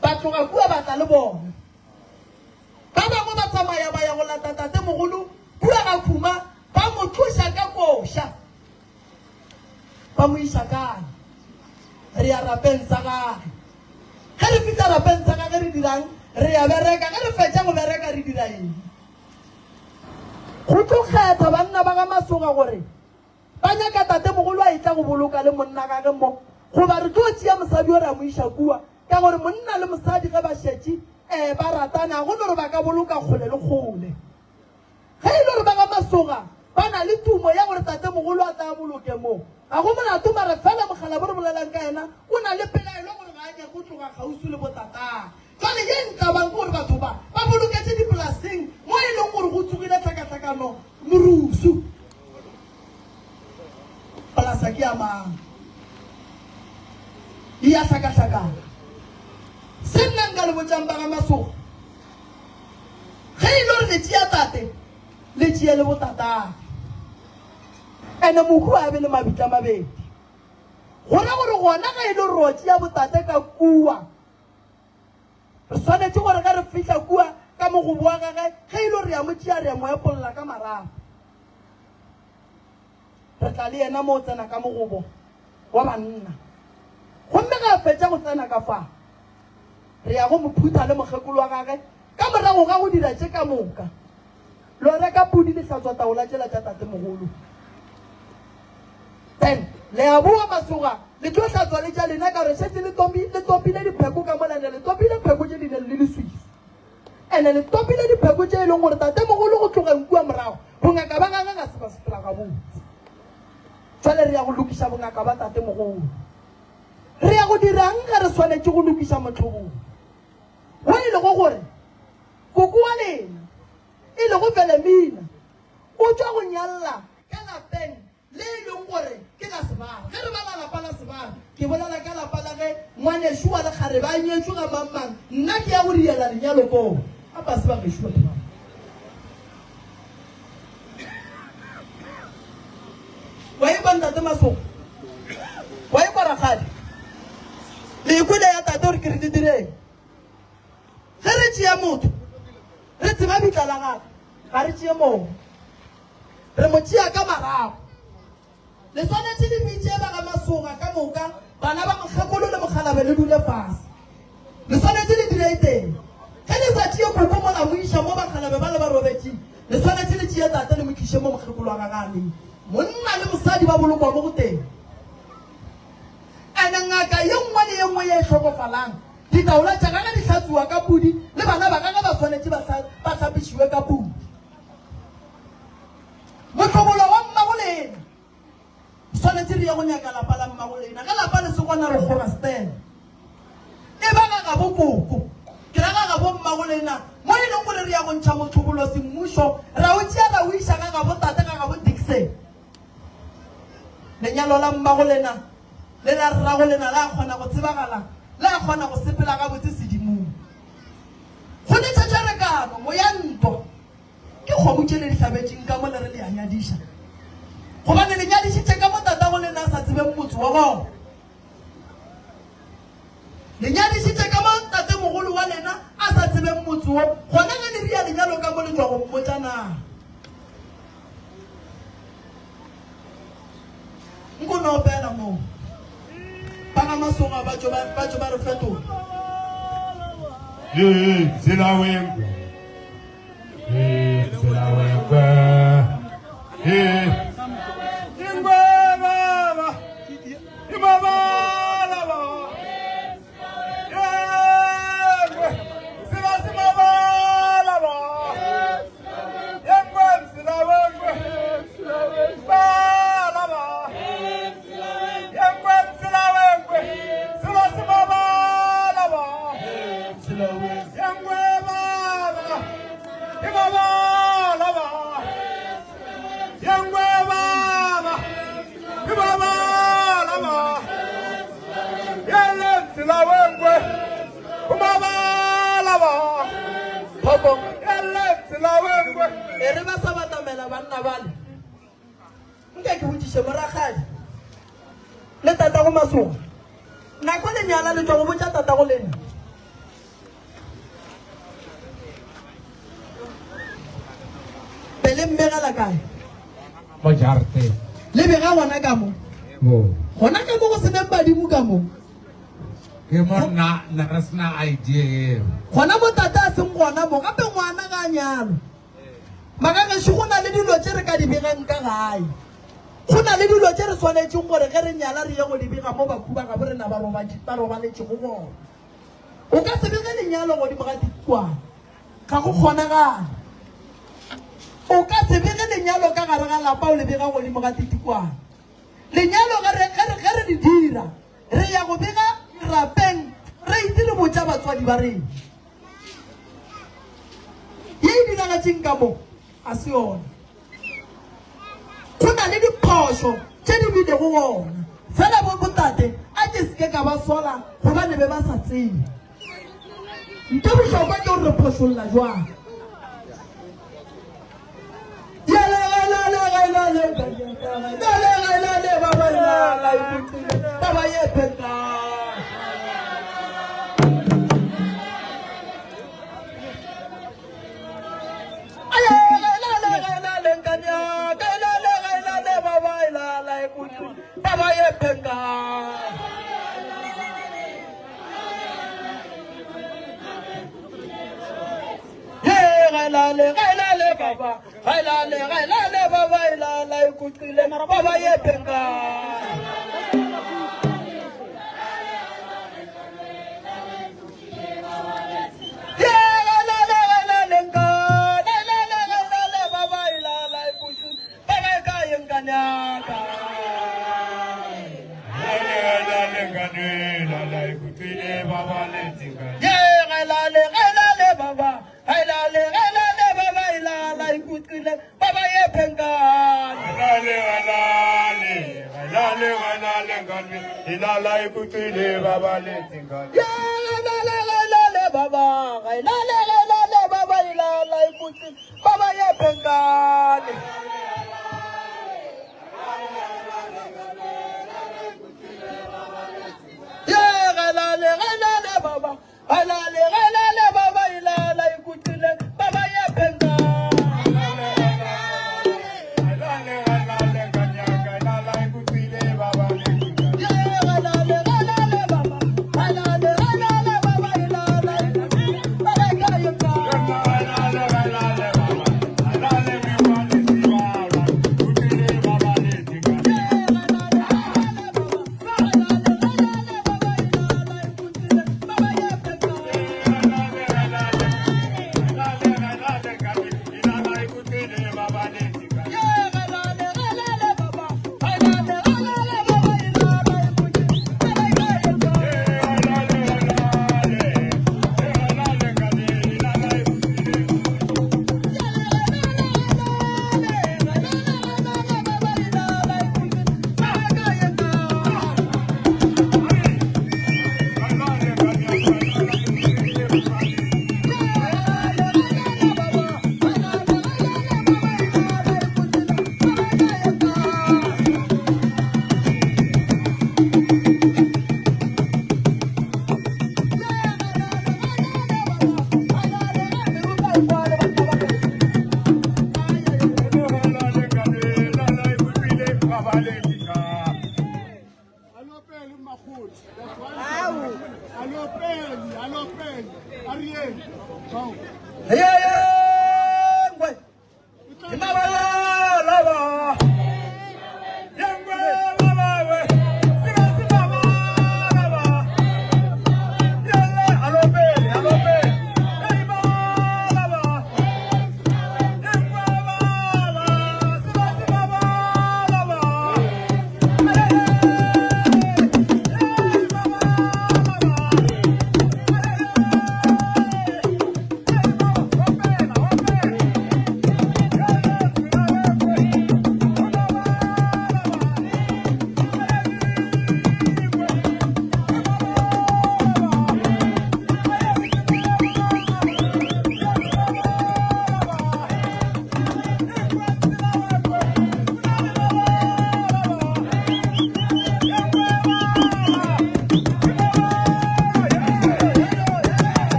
ba tloga kua ba tla le bona. Ba bangwe ba tsamaya ba ya go lata tatemogolo kua ga Khuma ba mo tloša ka koša. Ba mo iša kae? Re ya rapeng sa gage. Ge re fihla rapeng sa gage re dira'ng? Re ya bereka. Ge re fetša go bereka re dira eng? Go tlo kgetha banna ba ga Masoga gore ba nyaka tatemogolo a etla go boloka le monna gage mo, goba re tlo tšea mosadi yo ra mo iša kua, ka gore monna le mosadi ge ba šetše um ba ratana ga go no re ba ka boloka kgole le kgole. Ge e le gore ba ga Masoga ba na le tumo ya gore tatemogolo a tla boloke mo, ga go molato mara fela mokgalabje re bolelang ka yena o na le pelaelo gore ga a nyake go tloga kgauswi le botatagwe. Jwale ye ntlabang ke gore batho ba ba boloketše dipolaseng mo e leng gore go tsogile tlhakatlhakano morusu. Polasa ke ya mang? E ya hlakahlakana. Se nna nka. nka le botšang ba ga Masoga? Ge e le gore le tšea tate, le tšee le botatagwe. Ene mohu a be le mabitla mabedi. Go ra gore gona ge e le gore ro tšea botate ka kua, re swanetše gore ge re fihla kua ka mogobo wa gage, ge e le gore re ya mo tšea re ya mo epolla ka marapo. Re tla le yena mo o tsena ka mogobo wa banna. Gomme ge a fetša go tsena ka fa, re ya go mo phutha le mokgekolo wa gage ka morago ga go dira tše ka moka. Lo reka pudi le hlatswa taola tšela tša tatemogolo. Then le a boa masoga le tlo hlatswa le tša lena ka gore šetše le topi, le topile dipheko ka mola ene le topile pheko tše di neng le leswiswi. Ene le topile dipheko tše e leng gore tatemogolo go tlogeng kua morago bongaka ba gagwe ga se ba sepela gabotse. Jwale re ya go lokiša bongaka ba tatemogolo. Re ya go dira'ng ge re swanetše go lokiša mohlobolo wo e lego gore koko wa lena e lego Velemina o tšwa go nyalla ka lapeng le e leng gore ke la Sebara. Ge re bala lapa la Sebara, ke bolela ka lapa la ge ngwanešu wa lekgarebe a nyetšwe ga mang-mang, nna ke ya go riela lenyalo koo. A ba se ba gešo batho ba. Wa ekwa ntate Masogo? Wa ekwa rakgadi? Le ekwele ya tate gore ke re le direng? Ge re tšea motho, re tseba bitla la gagwe, ga re tšee mong. Re mo tšea ka marago. Le swanetše le bitše ba ga Masoga ka moka, bana ba mokgekolo le mokgalabe le dule fase. Le swanetše le dire eteng. Ge le sa tšee koko mola mo iša mo bakgalabe ba le ba robetšeng, le swanetše le tšee tate le mo tliše mo mokgekolo wa gagwe a leng. Monna le mosadi ba bolokwa mo gotee. Ene ngaka ye nngwe le ye nngwe ye e hlokofalang, ditaola tša gagwe di hlatsuwa ka pudi, le bana ba gagwe ba swanetše ba, ba hlapišiwe ka pudi. Mohlobolo wa mmagolena. Swanetše re ye go nyaka lapa la mmagolena. Ge lapa le se gona re kgora stela. E ba ga gabo koko. Ke ra ga gabo mmagolena mo e leng gore re ya go ntšha mohlobolo semmušo ra o tšea ra o iša ga gabo tate ga gabo Dixon. Lenyalo la mmagolena le la rragolena la kgona go tsebagala, la kgona go sepela gabotse sedimong. Go ne tšhatšharekano, moya ntwa. Ke kgomo tše le di hlabetšeng ka mo le re le a nyadiša, gobane le nyadišitše ka mo tatago lena a sa tsebeng motse wa bona. Le nyadišitše ka mo tatemogolo wa lena a sa tsebeng motse wo, gona ge le ria lenyalo ka mo le tšwa go mmotša na? Nko no opela moo. Ba ga Masoga ba tšo ba tšo ba re fetola. Tsela wengwe. Tsela wengwe. Ingwe baba. Imabala baba. Yengwe. Sila simabala baba. Yengwe msila wengwe. Bala baba. Yengwe msila wengwe. Sila simabala baba. Yengwe baba. Imabala baba. Yengwe baba. Imabala baba. Yele msila wengwe. Umabala baba. Phoko. Yele msila wengwe. E re ba sa batamela banna bale. Nka ke botšiše morakgadi le tatago Masoga. Nako le nyala le tšwa go botša tatago lena. Be le mmegela kae? Mo jarateng. Le bega gona ka mo. Bo. Gona ka mo go seneng badimo ka mo. Ke mo nna ne re sena idea eo. Gona mo tate a seng gona mo gape ngwana ga a nyalwe. Magagešo go na le dilo tše re ka di begang ka gae. Go na le dilo tše re swanetšeng gore ge re nyala re ye go di bega mo bahu ba gabo rena ba ba robaletšego gona. O ka se bege lenyalo godimo ga dikwana. Ga go kgonagale. O ka se bege lenyalo ka gare ga lapa o le bega godimo ga titikwana. Lenyalo ge re, ge re, ge re le dira, re ya go bega dirapeng re itse re botša batswadi ba rena. Ye e diragatšeng ka mo ga se yona. Go na le diphošo tše di bilego gona. Fela bo botate a ke se ke ka ba sola gobane be ba sa tsebe. Nto bohlokwa ke gore re phošolla jwang.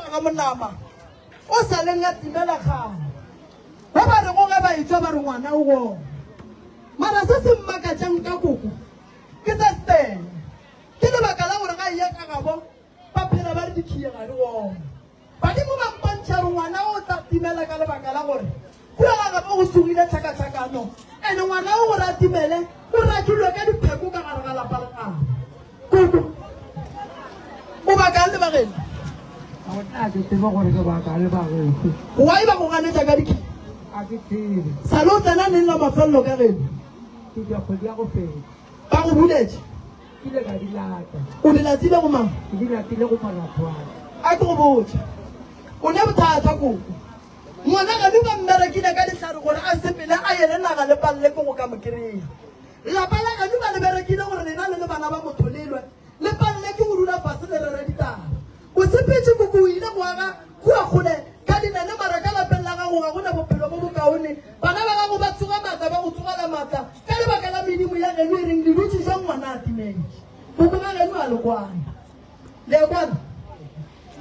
ga Monama o sa leng a timela kgale. Ba ba rego ge ba etšwa ba re ngwana o gona. Mara se se mmakatšang ka koko ke se setee, ke lebaka la gore ga eya ka gabo ba phela ba re dikhiye ga di gona. Badimo ba mpontšha gore ngwana o tla timela ka lebaka la gore kua ga gabo go tsogile tlhakatlhakano ene ngwana o gore a timele o rakilwe ka dipheko ka gare ga lapa la gabo. Koko, o bakang le bageno? Ga o ke tsebe gore ke baka le bagešo. Why ba go ganetša ka dikhiye? Ga ke tsebe. Sa le o tsena neng la mafelelo ka geno? Ke tšwa kgwedi ya go feta. Ba go buletše? Ke ile ka di lata. O di latile go mang? Ke di latile go moratho wa ka. A ke go botše, o ne bothata koko. Ngwana geno ba mmerekile ka dihlare gore a sepele a ye le naga le palele ke go ka mo kry-a. Lapa la geno ba le berekile gore lena le le bana ba motho le lwe, le palele ke go dula fase le rere ditaba. O sepetše koko o ile go aga kua kgole ka dinane mara ka lapeng la gago ga go na bophelo bo bokaone. Bana ba gago ba tsoga maatla ba go tsogela maatla ka lebaka la medimo ya geno e reng le dutše jwang ngwana a timetše. Koko ga geno a le kwane. Le a kwana?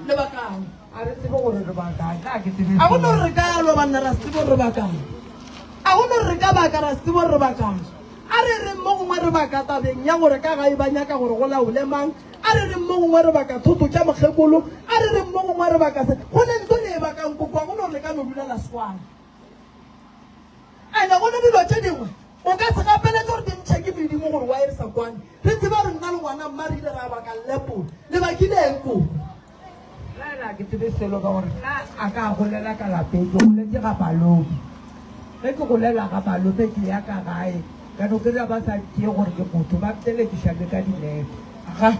Le bakang? A re tsebe gore re bakang. Nna ke tsebe. A go no re ka lwa banna ra se tsebe gore re bakang. A go no re ka baka ra se tsebe gore re bakang. A re reng mo gongwe re baka tabeng ya gore ka gae ba nyaka gore go laole mang. A re reng mo gongwe re baka thoto tša mokgekolo. A re reng mo gongwe re baka se. Go ne nto le e bakang koko a go no re le ka no dula la swana. Ene go ne dilo tše dingwe o ka se gapeletše gore di ntšhe ke medimo gore why re sa kwane. Re tseba gore nna le ngwana mma re ile ra baka lepola. Le bakile eng koko? Nna ena ga ke tsebe selo ka gore nna a ka golela ka lapeng, ke goletše ga malome. Ge ke golela ga malome ke ya ka gae ka no kry-a ba sa ntšee gore ke motho, ba ntelekiša le ka dinepe. Aga,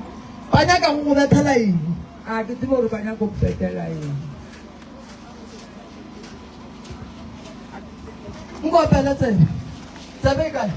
ba nyaka go go bethela eng? A ke tsebe gore ba nyaka go mpethela eng. Nkopele tsebe. Tsebe e kae?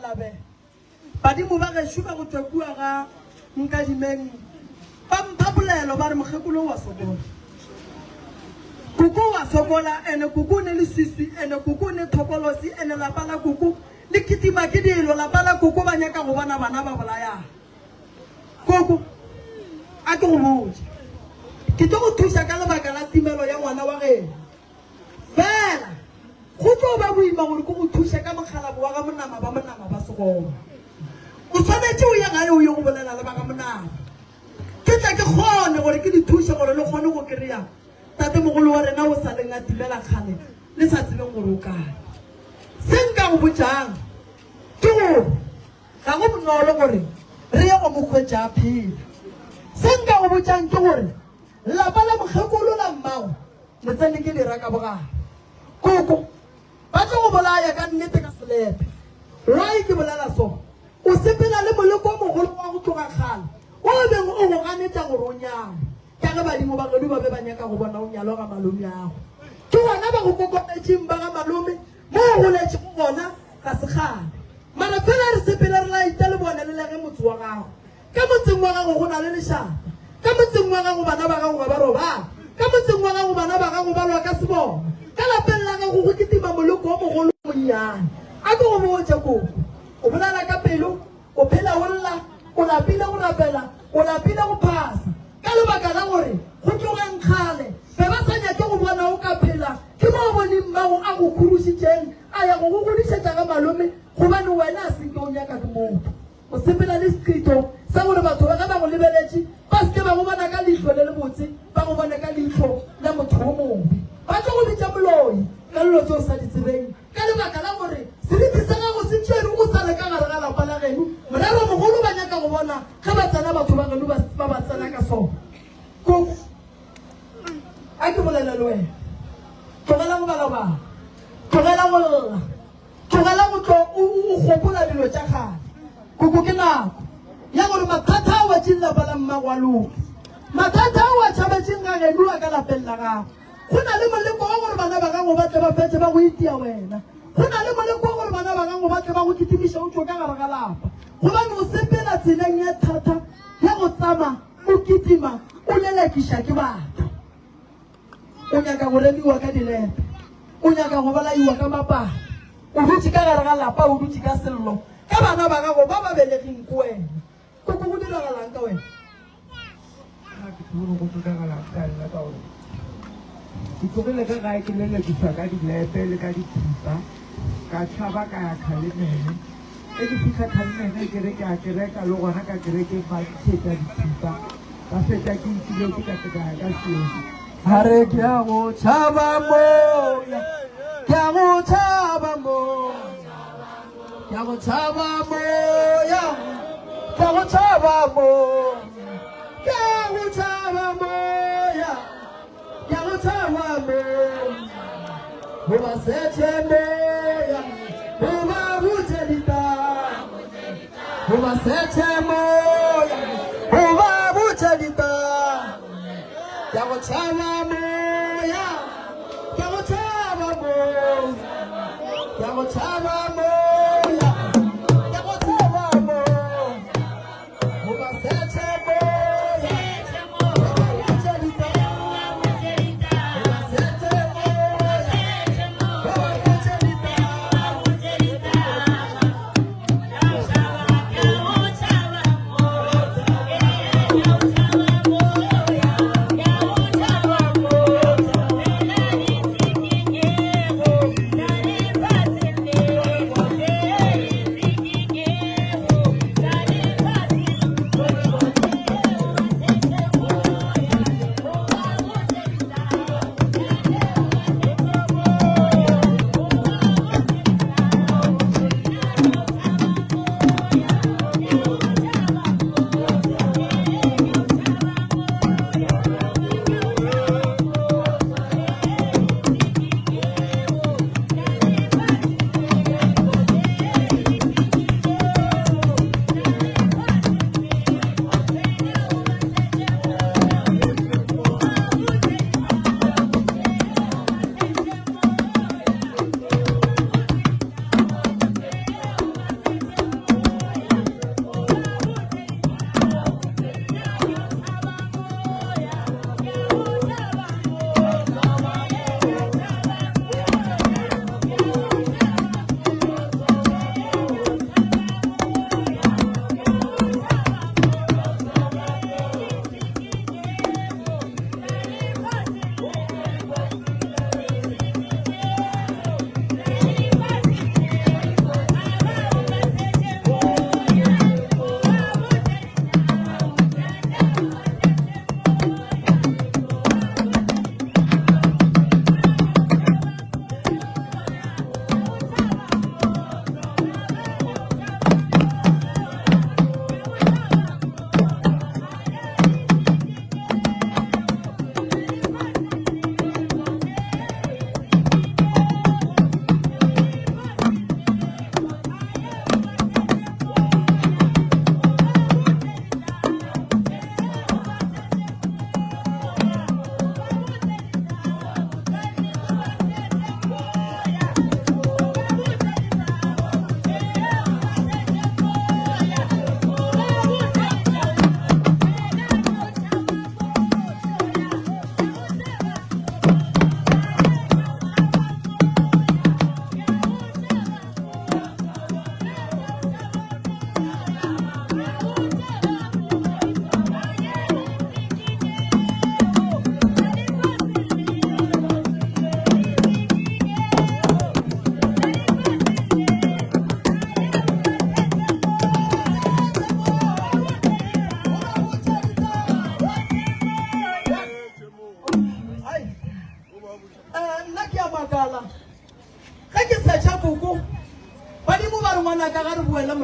Mokgalabje. Badimo ba gešo ba go tšwa kua ga Nkadimeng ba mpha polelo ba re mokgekolo o a sokola. Koko o a sokola ene koko o ne leswiswi ene koko o ne thokolosi ene lapa la koko le kitima ke dilo lapa la koko ba nyaka go bona bana ba bolayana. Koko, a ke go botše, ke tlo go thuša ka lebaka la timelo ya ngwana wa geno. Fela go tlo ba boima gore ke go thuše ka mokgalabo wa ga Monama ba Monama ba Sekgoma. O swanetše o ye gae o ye go bolela le ba ga Monama. Ke tle ke kgone gore ke le thuše gore le kgone go kry-a tatemogolo wa rena o sa leng a timela kgale le sa tsebeng gore o kae. Se nka go botšang ke gore ga go bonolo gore re ye go mo hwetša a phela. Se nka go botšang ke gore lapa la mokgekolo la mmago Le tsene ke dira ka bogare. Koko, ba tlo go bolaya ka nnete ka selepe. Why ke bolela so? O sepela le moleko o mogolo wa go tloga kgale o beng o go ganetša gore o nyalwe. Ka ge badimo ba geno ba be ba nyaka go bona o nyalwa ga malomeago. Ke gona ba go kokometšeng ba ga malome mo o goletšego gona ga se kgale. Mara fela re sepele re laite lebone le lege motse wa gago. Ka motseng wa gago go na le lešata. Ka motseng wa gago bana ba gago ga ba robale. Ka motseng wa gago bana ba gago ba lwa ka sebona. Ka lapeng la gago go kitima moloko o mogolo o monnyane. A ke go botše, koko, o bolela ka pelo, o phela o lla, o lapile go rapela, o lapile go phasa. Ka lebaka la gore go tlogeng kgale be ba sa nyake go bona o ka phela, ke mo o boneng mmago a go khurušitšeng a ya go go godišetša ga malome, gobane wena a se nke o nyaka ke motho. O sepela le seqito sa gore batho ba ge ba go lebeletše ba se ke ba go bona ka leihlo le lebotse, ba go bone ka leihlo la motho wo mobe. Ba tlo go bitša moloi ka dilo tše o sa di tsebeng ka lebaka la gore seriti sa gago se tšerwe o sa le ka gare ga lapa la geno. Moreromogolo ba nyaka go bona ge ba tsena batho ba geno ba ba tsena ka sona. Koko, a ke bolele le wena. Tlogela go balabala. Tlogela go lla. Tlogela go tlo o o gopola dilo tša kgale. Koko ke nako ya gore mathata a wetšeng lapa la mmago a loke. Mathata ao a tšhabetšeng ga geno a ka lapeng la gago. Go na le moleko wa gore bana ba gago ba tle ba fetše ba go itia wena. Go na le moleko wa gore bana ba gago ba tle ba go kitimiše o tšwe ka gare ga lapa. Gobane o sepela tseleng ye thata ya go tsama o kitima o lelekiša ke batho. O nyaka go remiwa ka dilepe. O nyaka go bolaiwa ka mapala. O dutše ka gare ga lapa, o dutše ka sello ka bana ba gago ba ba belegeng ke wena. Koko, go diragalang ka wena? Ga ke tsebe gore go diragalang ka nna ka gore ke tlogile ka gae ke lelekiswa ka dilepe le ka dithipa ka tšhaba ka ya Khalemene. Ge ke fihla Khalemene ke re ke a kereka le gona ka kerekeng ba ntšhetša dithipa ka fetša ke ikiletše ka tle ka ya ka Sione. A re ke a go tšhaba moya, ke a go tšhaba moya, ke a go tšhaba moya, ke a go tšhaba moya, ke a go tšhaba moya, ke a go tšhaba moya, go ba sethe moya, go ba botše ditaba, go ba sethe moya, go ba botše ditaba. Ke a go tšhaba moya, ke a go tšhaba moya, ke a go tšhaba moya, ke a go tšhaba moya. Go ba sethe moya, go ba botše ditaba, go ba sethe moya, go ba botše ditaba.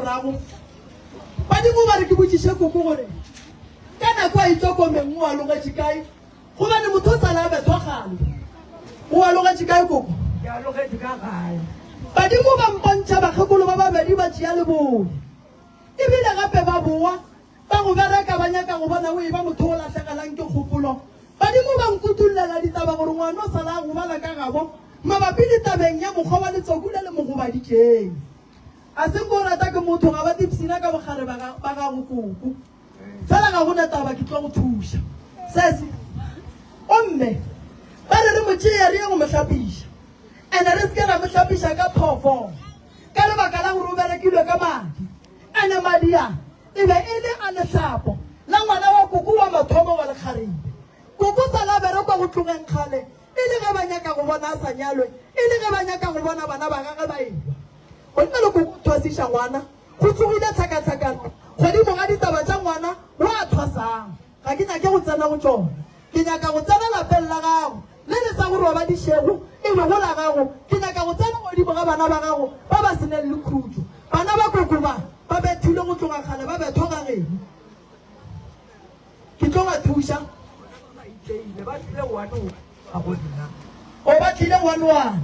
morago. Badimo ba re ke botšiše koko gore ka nako a itlokomeng o alogetše kae, gobane motho o sala a bethwa kgale. O alogetše kae koko? Ke alogetše ka gae. Badimo ba mpontšha bakgekolo ba babedi ba tšea leboya. Ebile gape ba boa Ba go bereka ba nyaka go bona o eba motho o lahlegelang ke kgopolo. Badimo ba nkutollela ditaba gore ngwana o sala a gobala ka gabo mabapi le tabeng ya mokgwa wa letsoku le le mo gobaditšeng. A se nko o rata ke motho ga ba tipshina ka bokgare ba gago koko. Fela ga go na taba ke tlo go thuša. Sesi, Gomme ba re re mo tšeye re ye go mo hlapiša. Ene re se ke ra mo hlapiša ka phoofolo ka lebaka la gore o berekilwe ka madi. Ene madi a E be e le a lehlapo la ngwana wa koko wa mathomo wa lekgarebe. Koko sa la berekwa go tlogeng kgale, e le ge ba nyaka go bona a sa nyalwe, e le ge ba nyaka go bona bana ba gagwe ba elwa. Monna le koko o thwasiša ngwana, go tsogile tlhakatlhakano godimo ga ditaba tša ngwana wo a thwasang. Ga ke nyake go tsena go tšona. Ke nyaka go tsena lapeng la gago le le sa go robadišego, e lego la gago. Ke nyaka go tsena godimo ga bana ba gago ba ba se neng le khutšo. Bana ba koko ba, ba bethilwe go tloga kgale, ba bethwa ga geno. Ke tlo ba thuša. Ba iteile, ba tlile one one ga go nna. O ba tlile one one.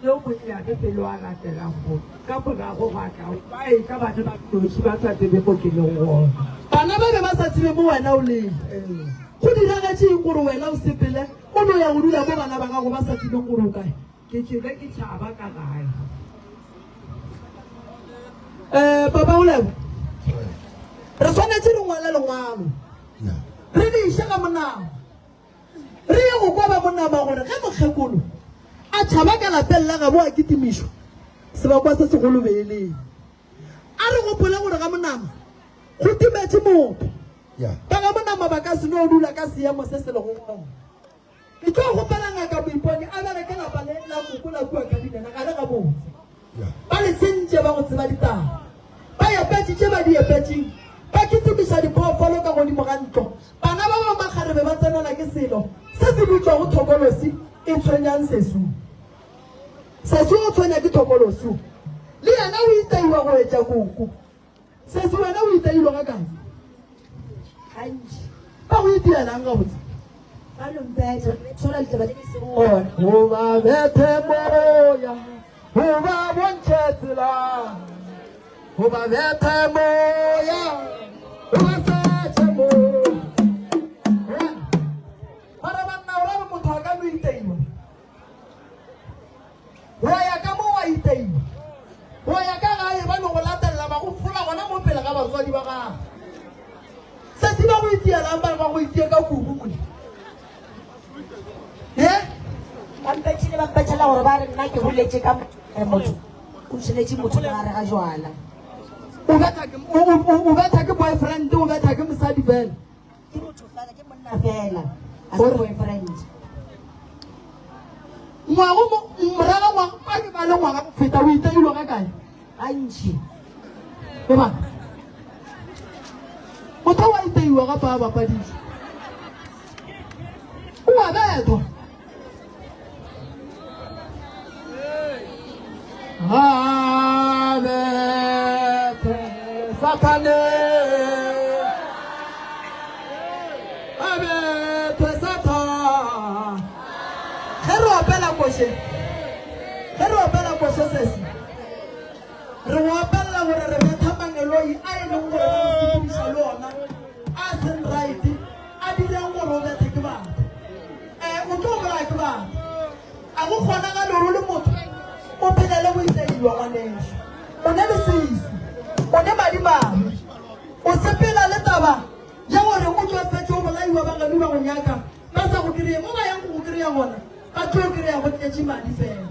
Yo monnyane pele wa latelang go, ka morago gwa tla ba etla ba le ba nnoši ba sa tsebe mo ke leng gona. Bana ba be ba sa tsebe mo wena o leng. Go diragetše eng gore wena o sepele o no ya go dula mo bana ba gago ba sa tsebeng gore o kae? Ke tšwele ke tšhaba ka gae. Um Papa Golebo, re swanetše re ngwale lengwalo re le iše ga monama. Re ye go kwa ba monama gore ge mokgekolo a tšhaba ka lapeng la gabo a kitimišwa sebakwa se segolo be e leng. A re gopole gore ga monama go timetše motho. Ba ga monama ba ka se no dula ka seemo se se lego gona. Ke tlo kgopela Ngaka Moipone a bereke lapa le la koko la kua Kadinena ga le gabotse. Ba le sentše ba go tseba ditaba. Ba epetše tše ba di epetšeng, ba kitimiša diphoofolo ka godimo ga ntlo. Bana ba ba makgarebe ba tsenelwa ke selo se se bitšwago thokolosi e tshwenyang Sesu. Sesu o tshwenya ke thokolosi. Le yena o itaiwa go etša koko. Sesi wena o iteilwe ga kae? Gantši. Ba go itiela'ng gabotse? Ba no mpetha, re thola ditaba tše di sego gona. Go ba bethe moya, go ba bontšhe tsela. Go ba bethe moya, go ba setšhe moya. Mara banna o ra re motho a ka no iteiwa? Wa ya ka mo wa iteiwa. Wa ya ka gae ba no go latelela ba go fola gona mo pele ga batswadi ba gago. Sesi ba go itielang ba re ba go itie ka kubu mone. Ye? Ba mpethile ba mpethela gore ba re nna ke boletše ka re motho o tšheletše motho ka gare ga jwala. O betha ke o betha ke boyfriend o betha ke mosadi fela. Ke motho fela, ke monna fela, a se boyfriend. Ngwago mo moraga ngwaga a ke ba le ngwaga go feta o iteilwe ga kae? Gantši. E ba. Motho wa iteiwa gape a bapadišwa. O a bethwa. A bethe Sathane. A bethe Sathane. Ge re opela koše, ge re opela koše sesi, re go opelela gore re betha mangeloi a e leng gore ba go sepediša le ona a seng right, a dirang gore o bethe ke batho. Eh, o tlo bolaya ke batho. A go kgonagale gore o le motho o phelele go itaiwa ngwaneso. O ne leswiswi, o ne madimabe. O sepela le taba ya gore o tšofetše o bolaiwa ba geno ba go nyaka ba sa go kry-e. Mo ba yang go go kry-a gona ba tlo kry-a go tletše madi fela.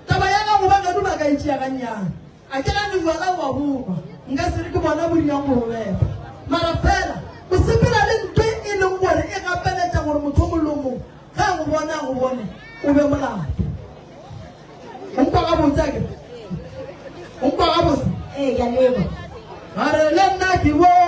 Taba ya gago ba geno ba ka e tšea gannyane. A ke gane bjala o a bonwa, nka se re ke bona bo dirang gore o bethe. Mara fela o sepela le ntho e leng gore e gapeletša gore motho o mongwe le o mongwe ge a go bona a go bone o be molato. O nkwa gabotse akere? O nkwa gabotse? Ee, ke a leboga. Gare le nna ke bone.